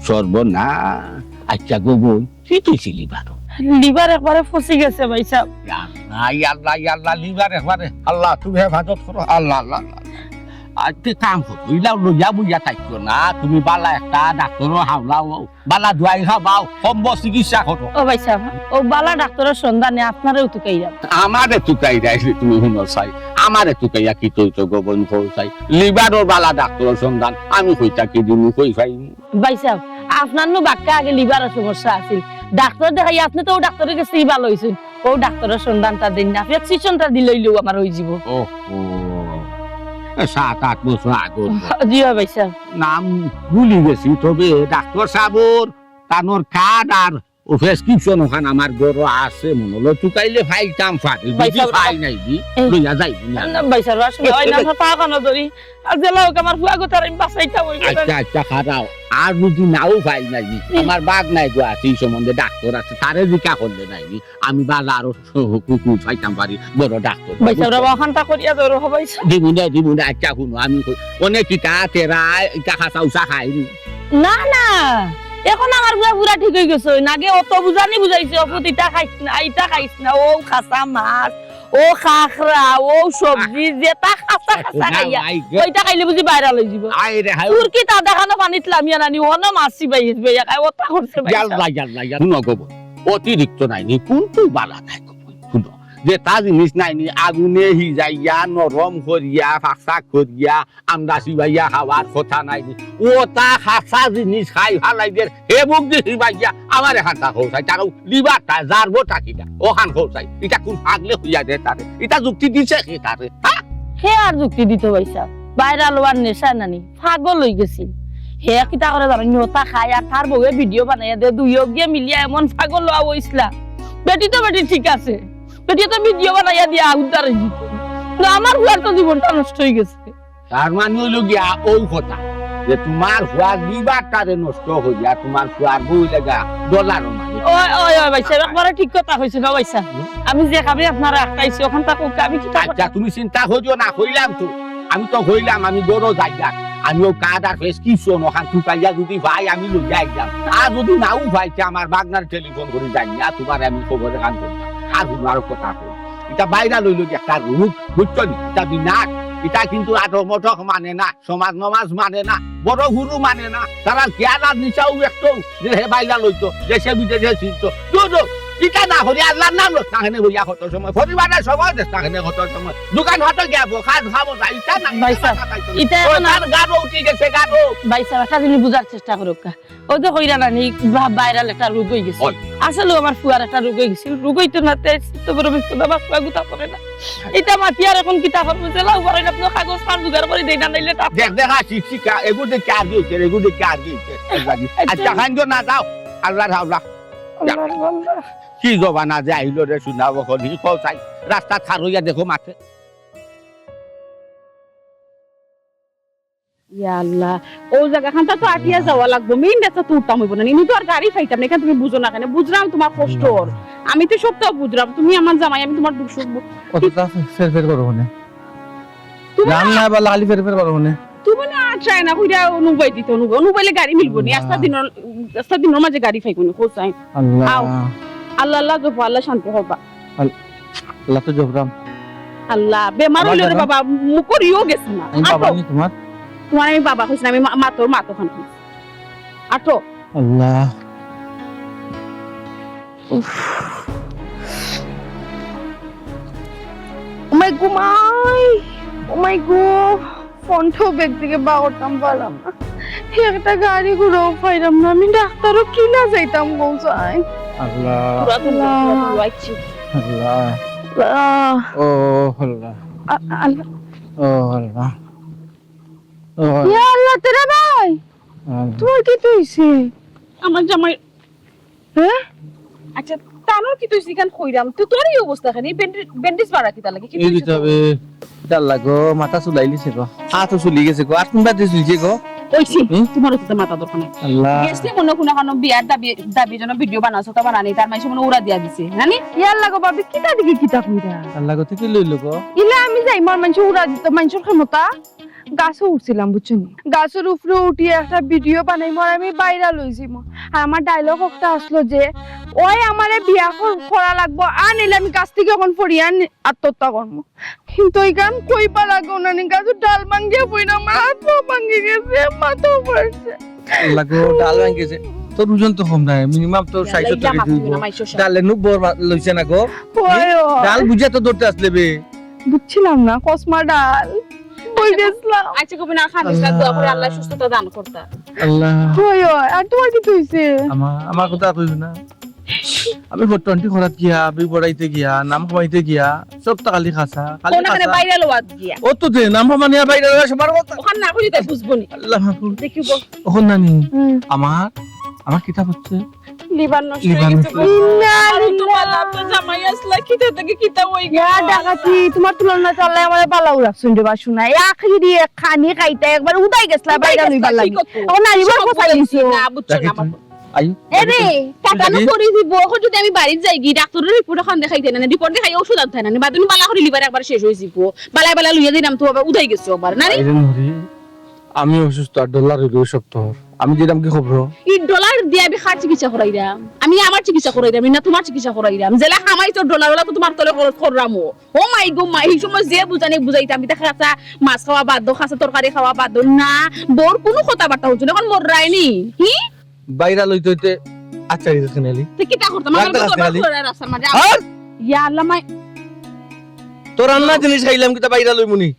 সর্বনাশ। আচ্ছা গো বইন, কিতা অইছে লিভারো? লিভার একবারে ফসি গেছে ভাইসাব। ইয়া আল্লাহ, ইয়া আল্লাহ, ইয়া আল্লাহ, লিভার একবারে। আল্লাহ, তুমি হেফাজত করো। আল্লাহ, আল্লাহ, আল্লাহ। আচ্ছা কাম করো, ইলা লইয়া বইয়া থাকিও না। তুমি বালা একটা ডাক্তরো হাওলাও, বালা দোয়াই খাবাও, কমবো চিকিৎসা করো। ও ভাইসাব, অউ বালা ডাক্তরর সন্ধানে আপনারেউ তুকাইরাম। আমারে তুকাইরায় তুমি হুনো চাই, আমারে তুকাইয়া কিতা অইতো গো বইন কও চাই, লিভারর বালা ডাক্তরর সন্ধান আমি কই থাকি দিমু, কই পাইমু? ভাইসাব, আপনার নু বাক্কা আগে লিভারর সমস্যা আছিল, ডাক্তর দেখাইয়া আপনে তো অউ ডাক্তরর গেছে ভালা অইছইন। অউ ডাক্তরর সন্ধানটা দেইন না, প্রেসক্রিপশনটা দিলাইলেউ আমার অইযিবো। ওহো, এ সাত আট বছর আগর। জি অয় ভাইসাব। নাম ভুলি গেছি, তবে ডাক্তর সাবর তানর কার্ড আর অউ প্রেসক্রিপশন অখান আমার ঘরো আছে, মনো অইলো তুকাইলে পাইতাম পারি, যুদি ভাইসাব, পাই নাই দি, এ, লইয়া যাইবি না। না ভাইসাব, আসলে এ, অয় না, এ, আমার পা কানো ধরি। আর যেলা অউক, আমার ফুয়াগুতারে আমি বাঁচাইতাম অইবো। আচ্ছা, আচ্ছা, খাড়াও। আর যুদি নাও পাই নাই, হুম। আমার ভাগনায় গো আছে, ই সম্বন্ধে ডাক্তর আছে, তারে জিকা করলে নাই, আমি বাজারো কুকুর পাইতাম পারি, বড় ডাক্তর। ভাইসাব, রে বা, অখানতা করিয়া ধরো, ভাইসাব। দিমু না, দিমু না, আচ্ছা, হুনো, আমি কই, অনেক ইটা তেরা, ইটা খাসা উসা খাইনি। না, না, এখন আমার ফুয়া পুরা ঠিক অইগেছে। আগে অত বুঝানি বুঝাইছি, "অ পুত, ইটা খাইস না, ইটা খাইস না, অউ খাসা মাছ।" অউ খাখরা, অউ সবজি, যেটা খাসা খাসা না, খাইয়া, মাই গড। অইটা খাইলে বুঝি ভাইরাল অইযিবো। আয় রে হায়। তুর্কি তা দেখানো পানিত লামিয়া নানি, অনো মাছি ভাই, ভাইয়া খায়, অতা করছে ভাই। ইয়াল্লা, ইয়াল্লা, ইয়াল্লা। হুনো গো বইন, অতিরিক্ত নায় নি, কুন্তা বালা নায় গো বইন। হুনো, যেটা জিনিস নায় নি, আগুনে হিজাইয়া, নরম করিয়া, ফাকফাক করিয়া, আমরা চিবাইয়া খাওয়ার কথা নায় নি। অতা খাসা জিনিস খাই ফালাইদের, হে মুখদি চিবাইয়া, আমারে অখানতা কও চাই, তার অউ লিভারটা, জারবোটা কিতা, অখান কও চাই। ইটা কুন পাগলে কইয়া দে তারে? ইটা যুক্তি দিছে কে তারে? হ্যাঁ? হে আর যুক্তি দিতো ভাইসাব? ভাইরাল অওয়ার নেশা নানি, পাগল অইগেছিল। হে কিতা করে জানো নি, অতা খায় আর তার বউয়ে ভিডিও বানাইয়া দে, দুইওগিয়ে মিলিয়া এমন পাগল অওয়া অইছলা। বেটি তো বেটি ঠিক আছে, বেটিয়ে তো ভিডিও বানাইয়া দিয়া উদ্ধার অইযিতো। কিন্তু আমার ফুয়ার তো জীবনটা নষ্ট অইগেছে। তার মানে অইলো গিয়া অউ কথা যে তুমার ফুয়ার লিভারটারে নষ্ট করিয়া তুমার ফুয়ার বউ লাগা ডলারর মালিক। ওই, ওই, ওই, ভাইসাব, একবারে ঠিক কথা কইছইন, ও ভাইসাব। আমি যে কামে আপনারে আটকাইছি, অখানতা কউক্কা, আমি কিতা আচ্ছা, তুমি চিন্তা করিও না, কইলাম তো। আমি তো কইলাম, আমি ঘরো যাইয়ার। আমি অউ কার্ড আর প্রেসক্রিপশন অখান তুকাইয়া যুদি পাই, আমি লইয়া আইলাম। আর যুদি নাও পাই, তে আমার ভাগনারে টেলিফোন করি জানাইয়া, তুমারে আমি খবর অখান করি। আর তুমার কথা কই। ইটা ভাইরাল অইলো গি একটা রোগ, বুঝছো নি? ইটা বিনাশ। ইটা কিন্তু আটক মটক মানে না, সমাজ নমাজ মানে না, বড় গুরু মানে না। তারার খেয়াল আর নিশাও একটু যে হে ভাইরাল অইতো, দেশে বিদেশে ছিনতো। দূর, দূর। কিতা না করি, আল্লার নাম লস না কেনে বইয়া কত সময়, পরিবারর সময় দেস না কেনে কত সময়, দোকান হাটো গিয়া বো, খাজ খামো যাই, ইতা না, ভাই সাহেব, ইতা না, ইতা ওই এখন তার গারো উঠি গেছে, গারো। ভাই সাহেব, একটা জিনিস বুঝার চেষ্টা করউক্কা। ওই যে কইরা নানি, বা-, viral একটা রোগ অইগেছে। ওই। আসলে আমার ফুয়ার একটা রোগ অইগেছিল। রোগ অইতো না, তে তো বড় বিপদ, আমার ফুয়া গুতা করে না। ইতা মাতি আর এখন কিতা করবো? জেলা উপরে না, আপনার কাগজ পার জোগাড় করি দেই না, নাইলে তা দেখ, দেখ, আসি, শিকা, এগু দেখি আর কি অইছে, এগু দেখি আর কি অইছে। আচ্ছা। আচ্ছা, খান না যাও, আল্লার হাওলা। আল্লার বান্দা। কি জমানা যে আইলো রে, শুনা বকল, হি কও চাই, রাস্তা থার অইয়া দেখো মাঠে। ইয়া আল্লাহ, ও জাগা খানতা তো আটিয়া যাওয়া লাগবো, মেইন রাস্তা তো উঠতাম অইবো না, ইনো তো আর গাড়ি পাইতাম না, ইখান তুমি বুঝো না কেনে? বুঝরাম তুমার কষ্ট, আমি তো সবতা বুঝরাম, তুমি আমার জামাই, আমি তুমার দুঃখ সুখ বু-, অতটা ফের ফের করো নে। তুমি জান না না বা লালি ফের ফের করো নে। তুমি না আর চায় না, কইরা অনুবাই দিত, অনুবাই, অনুবাইলে গাড়ি মিলবো নি, আল্লাহ। আস্তা দিনর, আস্তা দিনর মাঝে গাড়ি পাইবো নি, কোথায়? আল্লাহ। আও। আল্লাহ, আল্লাহ জপো, আল্লাহ শান্তি হবা। আল-, আল্লাহ তো জবরাম। আল্লাহ, বেমার আমার অইলো রে জানো? বাবা, মুখর ইও গেছে না। আমি বাবা আটো। নি তোমার? তোমার আমি বাবা কইছি না, আমি মা, মা তোর মা তখন কইছি। আটো। আল্লাহ। উফ। ও মাই গো মাই, ও মাই গো। ফোনটাও ব্যাগ থেকে বার করতাম পারলাম না। একটা গাড়ি ঘোড়াও পাইলাম না। আমি ডাক্তারও কিলা যাইতাম গো যাই। আল্লাহ। পুরাতন, আল্লাহ। পুরাতন ওয়াইছি। আল্লাহ। আল্লাহ। ও আল্লাহ। আ-, আল্লাহ। ও আল্লাহ। ও আল্লাহ। ইয়া আল্লাহ, তেরা ভাই। আল্লাহ। তোমার কিতা অইছে? আমার জামাই হ্যাঁ? আচ্ছা, তানোর কিতা অইছে ইখান কইরাম? তো তোর এই অবস্থা কেনে? ব্যান্ডেজ, ব্যান্ডেজ বাড়া কিতা লাগে? কিতা এই অইছে দিতে তোর? হবে। ইতা আল্লাহ গো, মাথা চুলাইলিছে গো। হাতও চুলি গেছে গো। আর কোন বাদে চুলছে গো? অইছে, হুম? তোমার অত মাথা দরকার নাই। আল্লাহ। গেছে মনে কুনু কানো বিয়ার দাবি, দাবি জন্য ভিডিও বানাছো, তা বানানি, তার মাঝে মনে উড়া দিয়া দিছে, জানি? ইয়া আল্লাহ গো, ভাবি, কিতা দেখি কিতা কইরা? আল্লাহ গো, তুই কি লইলো গো? ইলা আমি যাই, মার মানষে উড়া দিত, মানষর ক্ষমতা। গাছো উঠছিলাম, বুঝছো নি? গাছর উপরে উঠি একটা ভিডিও বানাইমু আর আমি viral অইযিমু। আর আমার dialogue একটা আসলো যে, "ওই আমারে বিয়া কর-, করা লাগবো, আর নাইলে আমি গাছ থেকে এখন পড়ি আর নি-, আত্মহত্যা করমু।" কিন্তু ওই গান কইবা লাগো না নি, গাছর ডাল ভাঙ্গিয়া পড়ি না, আমার হাত পা ভাঙ্গি গেছে, মাথাও পড়ছে। লাগো, ডাল ভাঙ্গি গেছে। তোর ওজন তো কম নাই, minimum তোর ষাট সত্তর কেজি অইবো। ডালে নুব বর মা-, লইছে না গো। ওই, ওই। ডাল বুঝিয়া তো ধরতে আসলে বে। বুঝছিলাম না, কসমা ডাল। কই গেছলাম? আচ্ছা, কবি না, খান ইসলাম দোয়া করে আল্লাহ সুস্থতা দান করতা। আল্লাহ। কই, ওই, আর তোমার কিতা অইছে? আমার, আমার কথা কইও না। আমি ফটো আনটি করাত গিয়া, আমি বড়াইতে গিয়া, নাম কমাইতে গিয়া, সব তো খালি খাসা, খালি কোন খানে খাসা। বাইরে লোয়াত গিয়া। ও তো দে, নাম কমানিয়া বাইরে লোয়া সবার কথা। ওখান না কইলে তাই বুঝবো নি। আল্লাহ মাহফুজ। দেখিব। ওখান নানি, হুম। আমার, আমার কিতাব হচ্ছে লিভার নষ্ট লিভার হয়ে গেছে নষ্ট। গো। ইন্না আরে তোমার লিল্লাহ। লাভ তো জামাই আসলা, কিতা থেকে কিতা হই গেল? ইয়া ডাকাতি, তোমার তুলনা তো আল্লাহ আমারে বালাউ রাখছইন রে বা শুনা। এই আখেরি দিয়ে খানি খাইতে একবার উদাই গেছলা, উদাই বাইরে গেছলা, লইবার লাগি। ঠিক আছে। এখন নারী বড় সব ফসাই বুঝছি, দিছো। না, বুঝছো না, দেখি আমার তুমি। আই, এ রে, দেখি তুমি। টাকা নো দেখি। করি দিব, এখন যদি আমি বাড়িত যাই গি, ডাক্তারের রিপোর্ট এখন দেখাইতে না, রিপোর্ট দেখাই ওষুধ আনতে না, বাদে বালা করি লিভার একবার শেষ হয়ে যাব। বালা বালা লইয়া দিলাম তো বাবা, উদাই গেছো আবার, না রে? আইরে নুরি, আমি অসুস্থ আর ডলার হইল সব তোর। আমি দিলাম কি খবর? এই ডলার দিয়ে আমি কার চিকিৎসা করাইরাম? আমি আমার চিকিৎসা করাইরাম, না তোমার চিকিৎসা করাইরাম। যেলা কামাই তোর ডলার, ওলা তো তোমার তলে খরচ কররাম ও। ও মাই গো মাই, এই সময় যে বুঝানি বুঝাইতাম, আমি তো খাসা মাছ খাওয়া বাদ দাও, খাসা তরকারি খাওয়া বাদ দাও। না, বউর কোনো কথাবার্তা হচ্ছে না, এখন মোর রায়নি। হি? বাইরা লইতে হইতে আচ্ছা, এই দেখেন আলী। তুই কিতা করতাম? আমার রাখতে তো রাখতে দরকার আলী। করে রাস্তার মাঝে। আর? ইয়া আল্লাহ মাই। তোর রান্না জিনিস খাইলাম কিতা বাইরা লইমুনি?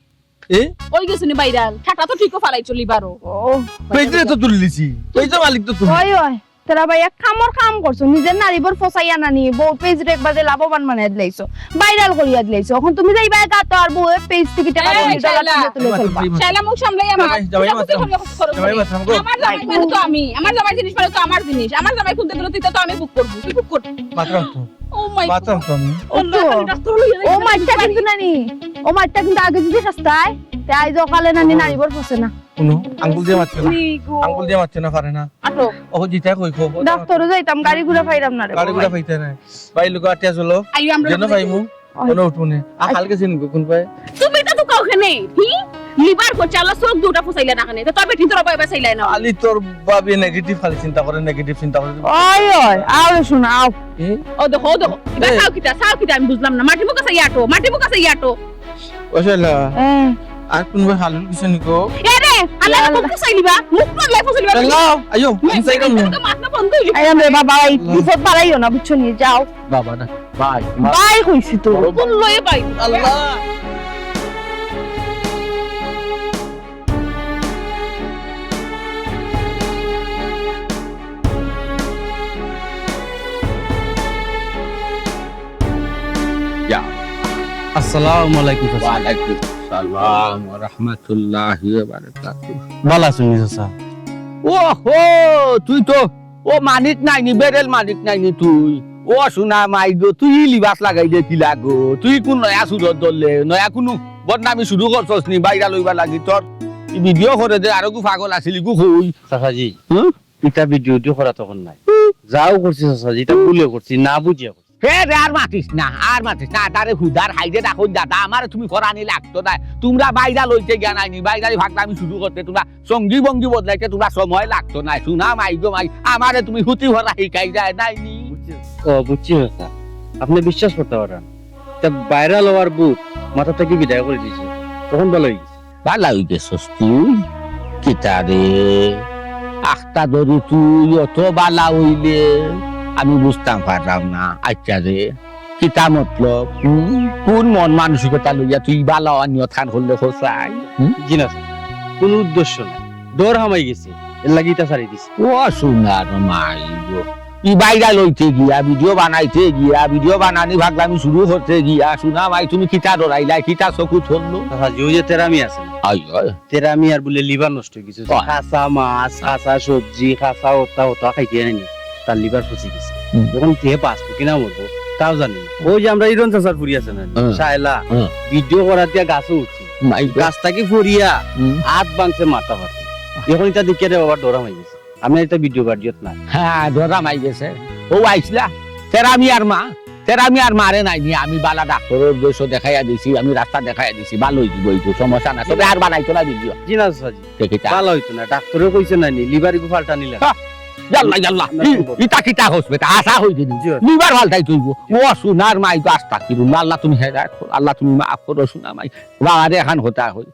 এ? ওই গেছে নি ভাইরাল। ঠাটা তো ঠিকও ফালাইছো লিভারও। ও। পেজরে তো তুললিছি। পেজর মালিক তো তুমি। ওই, ওই। তোরা ভাই এক কামর কাম করছো। নিজের নারী বর ফসাইয়া নানি, বউ পেজরে একবারে লাভবান বানাই দিলাইছো। ভাইরাল করিয়া দিলাইছো। এখন তুমি যাইবা একা তো আর বউ পেজ থেকে টাকা এই, তুলে তুলে শাইলা। তুলে তুলে চলবা। শাইলা মুখ সামলাই আমার। জামাই, জামাই, তুই মাথা, তুই খরচ জামাই, করিস। মাথা, আমার জামাই মানে তো আমি। আমার জামাই জিনিস মানে তো আমার জিনিস। আমার জামাই খুলতে দিলে তুই তো আমি বুক করবো। তুই বুক কর। মাথা রাখতো। Oh my মারতাম God। তো আমি। ও তো। আল্লাহ, ডাক্তার লইয়া ও যাইতে মারটা পারি। কিন্তু নানি, ও মারটা কিন্তু আগে যদি খাস্তায়, তে আইজ অকালে নানি ও। নারী বর ফসে না। শুনো, আঙ্গুল দিয়ে মারছে না। নি গো। আঙ্গুল দিয়ে মারছে না, পারে না। আটো। ও জিতা কই খো। ডাক্তারও যাইতাম, গাড়ি ঘোড়া পাইরাম না রে গাড়ি বাবা। ঘোড়া পাইতে না। ভাই, লোক আটিয়া চলো। আইও, আমরা যেন লোক পাইমু। ওই। কোনো উঠবো নে। আ, কালকে সিন কোন পায়? তুমি তো তো কাউকে নেই। হি? লিভার করছে, আল্লাহ চোখ দুটা ফুসাইলা না কেনে? তো তোর বেটি তোর বাবা চাইলাই না। আলি তোর বাবে নেগেটিভ খালি চিন্তা করে, নেগেটিভ চিন্তা করে। ওই, ওই, আও রে শোনা, আও। এ? ও দেখো, ও দেখো। এবার এ। চাও কিতা, চাও কিতা আমি বুঝলাম না। মাটি মুখ আছে ইয়াটো, মাটি মুখ আছে ইয়াটো। ও শালা। এ। আর কোন ভাই হালুর কিছু নিকো? এ রে, আল্লাহ, আল্লাহ। মুখ তো চাইলিবা, মুখ তো আল্লাহ চাইলিবা। আল্লাহ, আইও, আমি চাইলাম না। মাত না বন্ধ হইল। আই, আমি বাবা, এই বিপদ বাড়াইও না, বুঝছো নি? যাও। বাবা না, ভাই, মা। ভাই কইছি তো। বড় কোন লয়ে ভাই? আল্লাহ। ইয়া। আসসালামু আলাইকুম, চাচা। ওয়ালাইকুম আসসালাম ওয়া রাহমাতুল্লাহি ওয়া বারাকাতুহু। ভালা আছইন নি, চাচা? ওহো, তুই তো ও মানিক নাইনি, বেরেল মানিক নাইনি তুই। ও সোনা মাই গো, তুই ই লিবাস লাগাই দে কিলা গো? তুই কোন নয়া সুরত ধরলে? নয়া কুনু বদনামি শুরু করছস নি? বাইরা লইবার লাগি তোর ই ভিডিও করে দে, আরো গু পাগল আছিল, ইগু কই? চাচাজি, হুম? ইতা ভিডিও উডিও করা তখন নাই। যাও করছি চাচাজি, ইতা ভুলে করছি, না বুঝিয়া করছি। হে রে, আর মাতিস না, আর মাতিস না। তারে হুদার হাইরে রাখো দাদা, আমারে তুমি করানি লাগতো না। তোমরা বাইরা লইতে গিয়া নাইনি, বাইরারি ফাগলামি শুরু করতে তোমরা সঙ্গী ভঙ্গি বদলাইতে তোমরা সময় লাগতো না। সোনা মাই গো মাই, আমারে তুমি হুতি ভরা হিকাই যায় নাইনি। বুঝছি। ও, বুঝছি চাচা, আপনে বিশ্বাস করতা পারইন না। তা বাইরা লওয়ার ভূত মাথা থাকি বিদায় করি দিছে, তখন ভালা অই গেছে। ভালা অই গেছস তুই? কিতা রে? আখতা ধরি তুই অত ভালা অইলে আমি বুঝতাম পারলাম না। আচ্ছা রে, কিতা মতলব? হুম? কোন মন মানসিকতা লইয়া তুই ভালা অনিয়ত খান করলে খোসাই? হুম? জি না স্যার, কোনো উদ্দেশ্য নাই, ডর হামাই গেছে, এর লাগি ইতা ছাড়ি দিছি। ও সোনার মাই গো, ই বাইরা লইতে গিয়া, ভিডিও বানাইতে গিয়া, ভিডিও বানানি ফাগলামি শুরু করতে গিয়া, সোনা মাই তুমি কিতা ডরাইলায়, কিতা চকুত ধরলো? চাচাজি, ওই যে তেরা মিয়া আছে না? অয়, অয়। তেরা মিয়ার বুলে লিভার নষ্ট অই গেছে। অয়। কাঁচা মাছ, কাঁচা সবজি, কাঁচা অতা অতা খাইতে আইনি। তার লিভার পচি গেছে। হুম। এখন কে বাঁচবো কিনা মরবো, তাও জানি না। ওই যে আমরা ইরন চাচার ফুরি আছে না, হুম। শায়লা, হুম। ভিডিও করার দিয়া গাছে উঠছে। মাই গো। গাছ থাকি পড়িয়া হুম। হাত ভাঙছে, মাথা ফাটছে। এখন ইতা দেখিয়া রে বাবা ডর হামাই গেছে। আমি ইতা ভিডিও বাড়িয়ত না। হ্যাঁ, ডর হামাই গেছে। ও আইসলা, তেরা মিয়ার মা, তেরা মিয়ার মারে নাইনি, আমি ভালা ডাক্তারর উদ্দেশ্য দেখাইয়া দিছি, আমি রাস্তা দেখাইয়া দিছি, ভালা অই যিবো, ইগু সমস্যা না। তবে আর বানাইতো না ভিডিও। জি না চাচাজি, দেখি তা। ভালা অইতো না, ডাক্তারে কইছে নাইনি, লিভার ইগু ফাল্টানি লাগে। হ্যাঁ, ইয়াল্লা, ইয়াল্লা, আমরা ই-, কি করবো? ইতা কিতা কস বেটা, হাছা কই দিনি। জি। লিভার ফাল্টাইতো অইবো। ও সোনার মাই গো, আস্তাগফিরুল্লাহ, আল্লাহ তুমি হেদায়েত করো, আল্লাহ তুমি মাফ করো, সোনা মাই। বাবারে এখান কথা কই।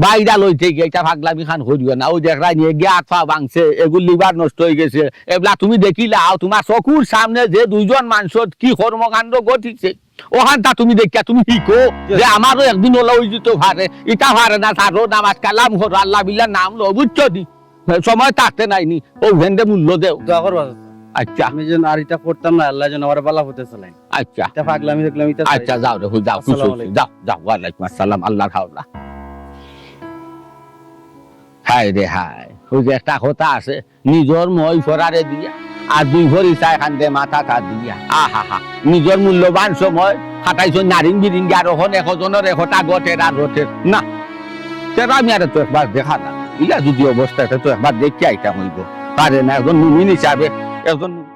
বাইরা লইতে গিয়া ইতা ফাগলামি খান করিও না। ওই দেখরায় নি, গিয়া হাত পা ভাঙছে, এগুর লিভার নষ্ট অই গেছে। এবলা তুমি দেখিলাও, তুমার চকুর সামনে যে দুইজন মানষর কি কর্মকাণ্ড ঘটিছে, অখানতা তুমি দেখিয়া তুমি হিকো যে আমারও একদিন অলা অই যিতো পারে। ইতা পারে না, ছাড়ো, নামাজ কালাম করো, আল্লাহ বিল্লাহ নাম লও, বুঝছো নি? সময় থাকতে নাইনি, অউ হেন্দে মূল্য দেও। দোয়া করবা। আচ্ছা। আমি যেন আর ইতা করতাম না, আল্লায় যেন আমারে ভালা পথে চালাইন। আচ্ছা। ইতা ফাগলামি ফাগলামি ইতা আচ্ছা, চাই। যাও রে, যাও, খুশি আসসালামু অইছি। আলাইকুম। যাও, যাও, ওয়ালাইকুম আসসালাম, আল্লার হাওলা। হায় রে হায়, অউ যে একটা কথা আছে, নিজর মই ফরারে দিয়া, আর দুই ফরি চায় কান্দে মাথাটা দিয়া। আহা হা, নিজর মূল্যবান সময় কাটাইছো নারিং বিরিং, আর অখন একজনর একটা ঘটের আর রটের না। তেরা মিয়ারে তো একবার দেখা না, ইলা যদি অবস্থা, ইটা তো একবার দেখিয়া আইতাম অইবো। পারে না, একজন মুমিন হিসাবে, একজন মুমিন।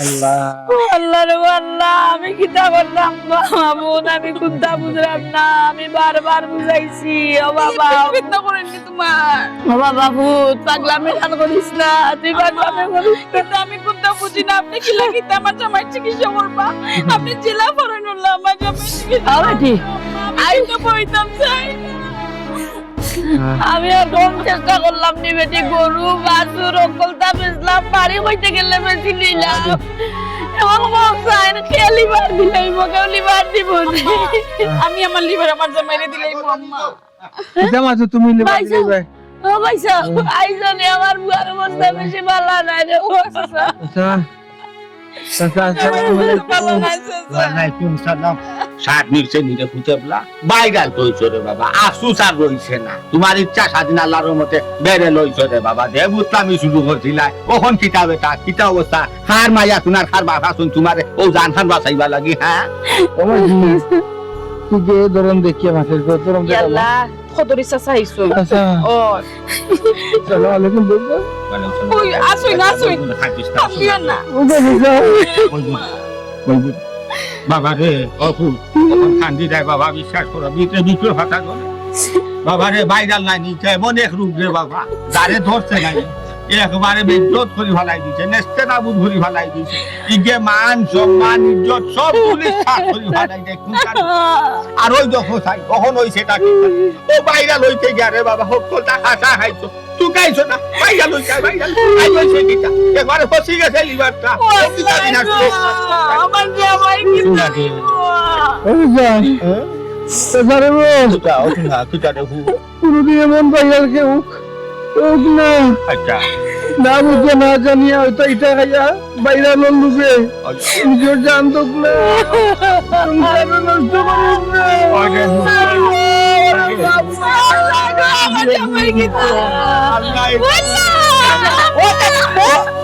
আল্লাহ। ও আল্লাহ রে, ও আল্লাহ, আমি কিতা করলাম? বাবা, বোন, আমি কুন্তা বুঝলাম না। আমি বারবার বুঝাইছি, ও বাবা। ফিতনা করেননি তোমার। ও বাবা, ভূত, পাগলামি খান করিস না। তুই পাগলামি করিস না। কিন্তু আমি কুন্তা বুঝি না। আপনে কিলা কিতা আমার জামাইর চিকিৎসা করবা? আপনে জেলা ফরেন হল্লা আমার জামাইর চিকিৎসা। ও বেটি। আমি তো বইতাম চাই না। আমি অখন চেষ্টা করলাম নি বেটি, গরু, বাছুর, হকলতা বেচলাম, বাড়ি কইতে গেলে বেচি নিলাম। অখন কম চাইন, কে লিভার দিলাইবো, কেউ লিভার দিবো নি। আমি আমার লিভার আমার জামাইরে দিলাইমু, আম্মা। ইতা মাত্র তুমি লিভার দিলাইবায়। ও ভাইসাব, আইজনে আমার বুয়ার অবস্থা বেশি ভালা নায় রে, ও চাচা। আচ্ছা। চাচা, আসসালামু আলাইকুম। ভালা নাই, চাচা। ওয়ালাইকুম সালাম। সাত মিনিট সে নিজে ফুটে বলা, বাইগাল তো অইছো রে বাবা, আফসুস আর রইছে না। তোমার ইচ্ছা স্বাধীন আল্লাহর রহমতে বেড়ে লইছো রে বাবা। যে বুঝলাম আমি শুরু করছিলাম, অখন কিতা বেটা, কিতা অবস্থা? কার মাইয়া তুনার, কার বাবা শুন তোমারে, ও জান খান বাঁচাইবা লাগি, হ্যাঁ? ও ভাই, তুই যে ধরন দেখিয়া মাঠের পর ধরন দেখাবো। ইয়াল্লা। খদরি চাচা আইছো। চাচা। ও। আসসালামু আলাইকুম, বাবা। ওয়ালাইকুম সালাম। ওই, আসুন, আসুন। কান্দিও না। ও, বাবা, বাবা। ওই, ওই, ওই, ওই। বাবা রে, অপু, অখন কান্দি দেয় বাবা, বিশ্বাস করো, ভিতরে ভিতরে ফাটা করে। বাবা রে, বাইরাল নাই নিতে, এমন এক রোগ রে বাবা, যারে ধরছে নাই। একবারে বেইজ্জত করি ফালাই দিছে, নেস্তে নাবুদ করি ফালাই দিছে। ইগে মান, সম্মান, ইজ্জত সব পুলিশ সাফ করি ফালাই দেয়। আর ওই দেখো সাই, তখন ওই সেটা কি? ও বাইরা লইতে গিয়া রে বাবা, হক্কলতা খাসা খাইছো। তুই খাইছো না? বাইরা লইতে, বাইরা লইতে। আই ওই সে কিতা? একবারে ফসি গেছে লিভারটা। ও কিতা বিনাশ করছে? আমার জামাই কি শুন না রে। ওই যাই। হ্যাঁ? তো জানে বল। কিতা, ও না, কিতা রে হু? কোনোদিন এমন বাইরার কেউ হোক না। আচ্ছা। না বুঝে না জানিয়া হয়তো ইটা খাইয়া বাইরা লল লুবে। আচ্ছা। নিজের জান দোক না। সংসার নষ্ট করিস না। আরে, আল্লাহ, আল্লাহ, আল্লাহ, আল্লাহ।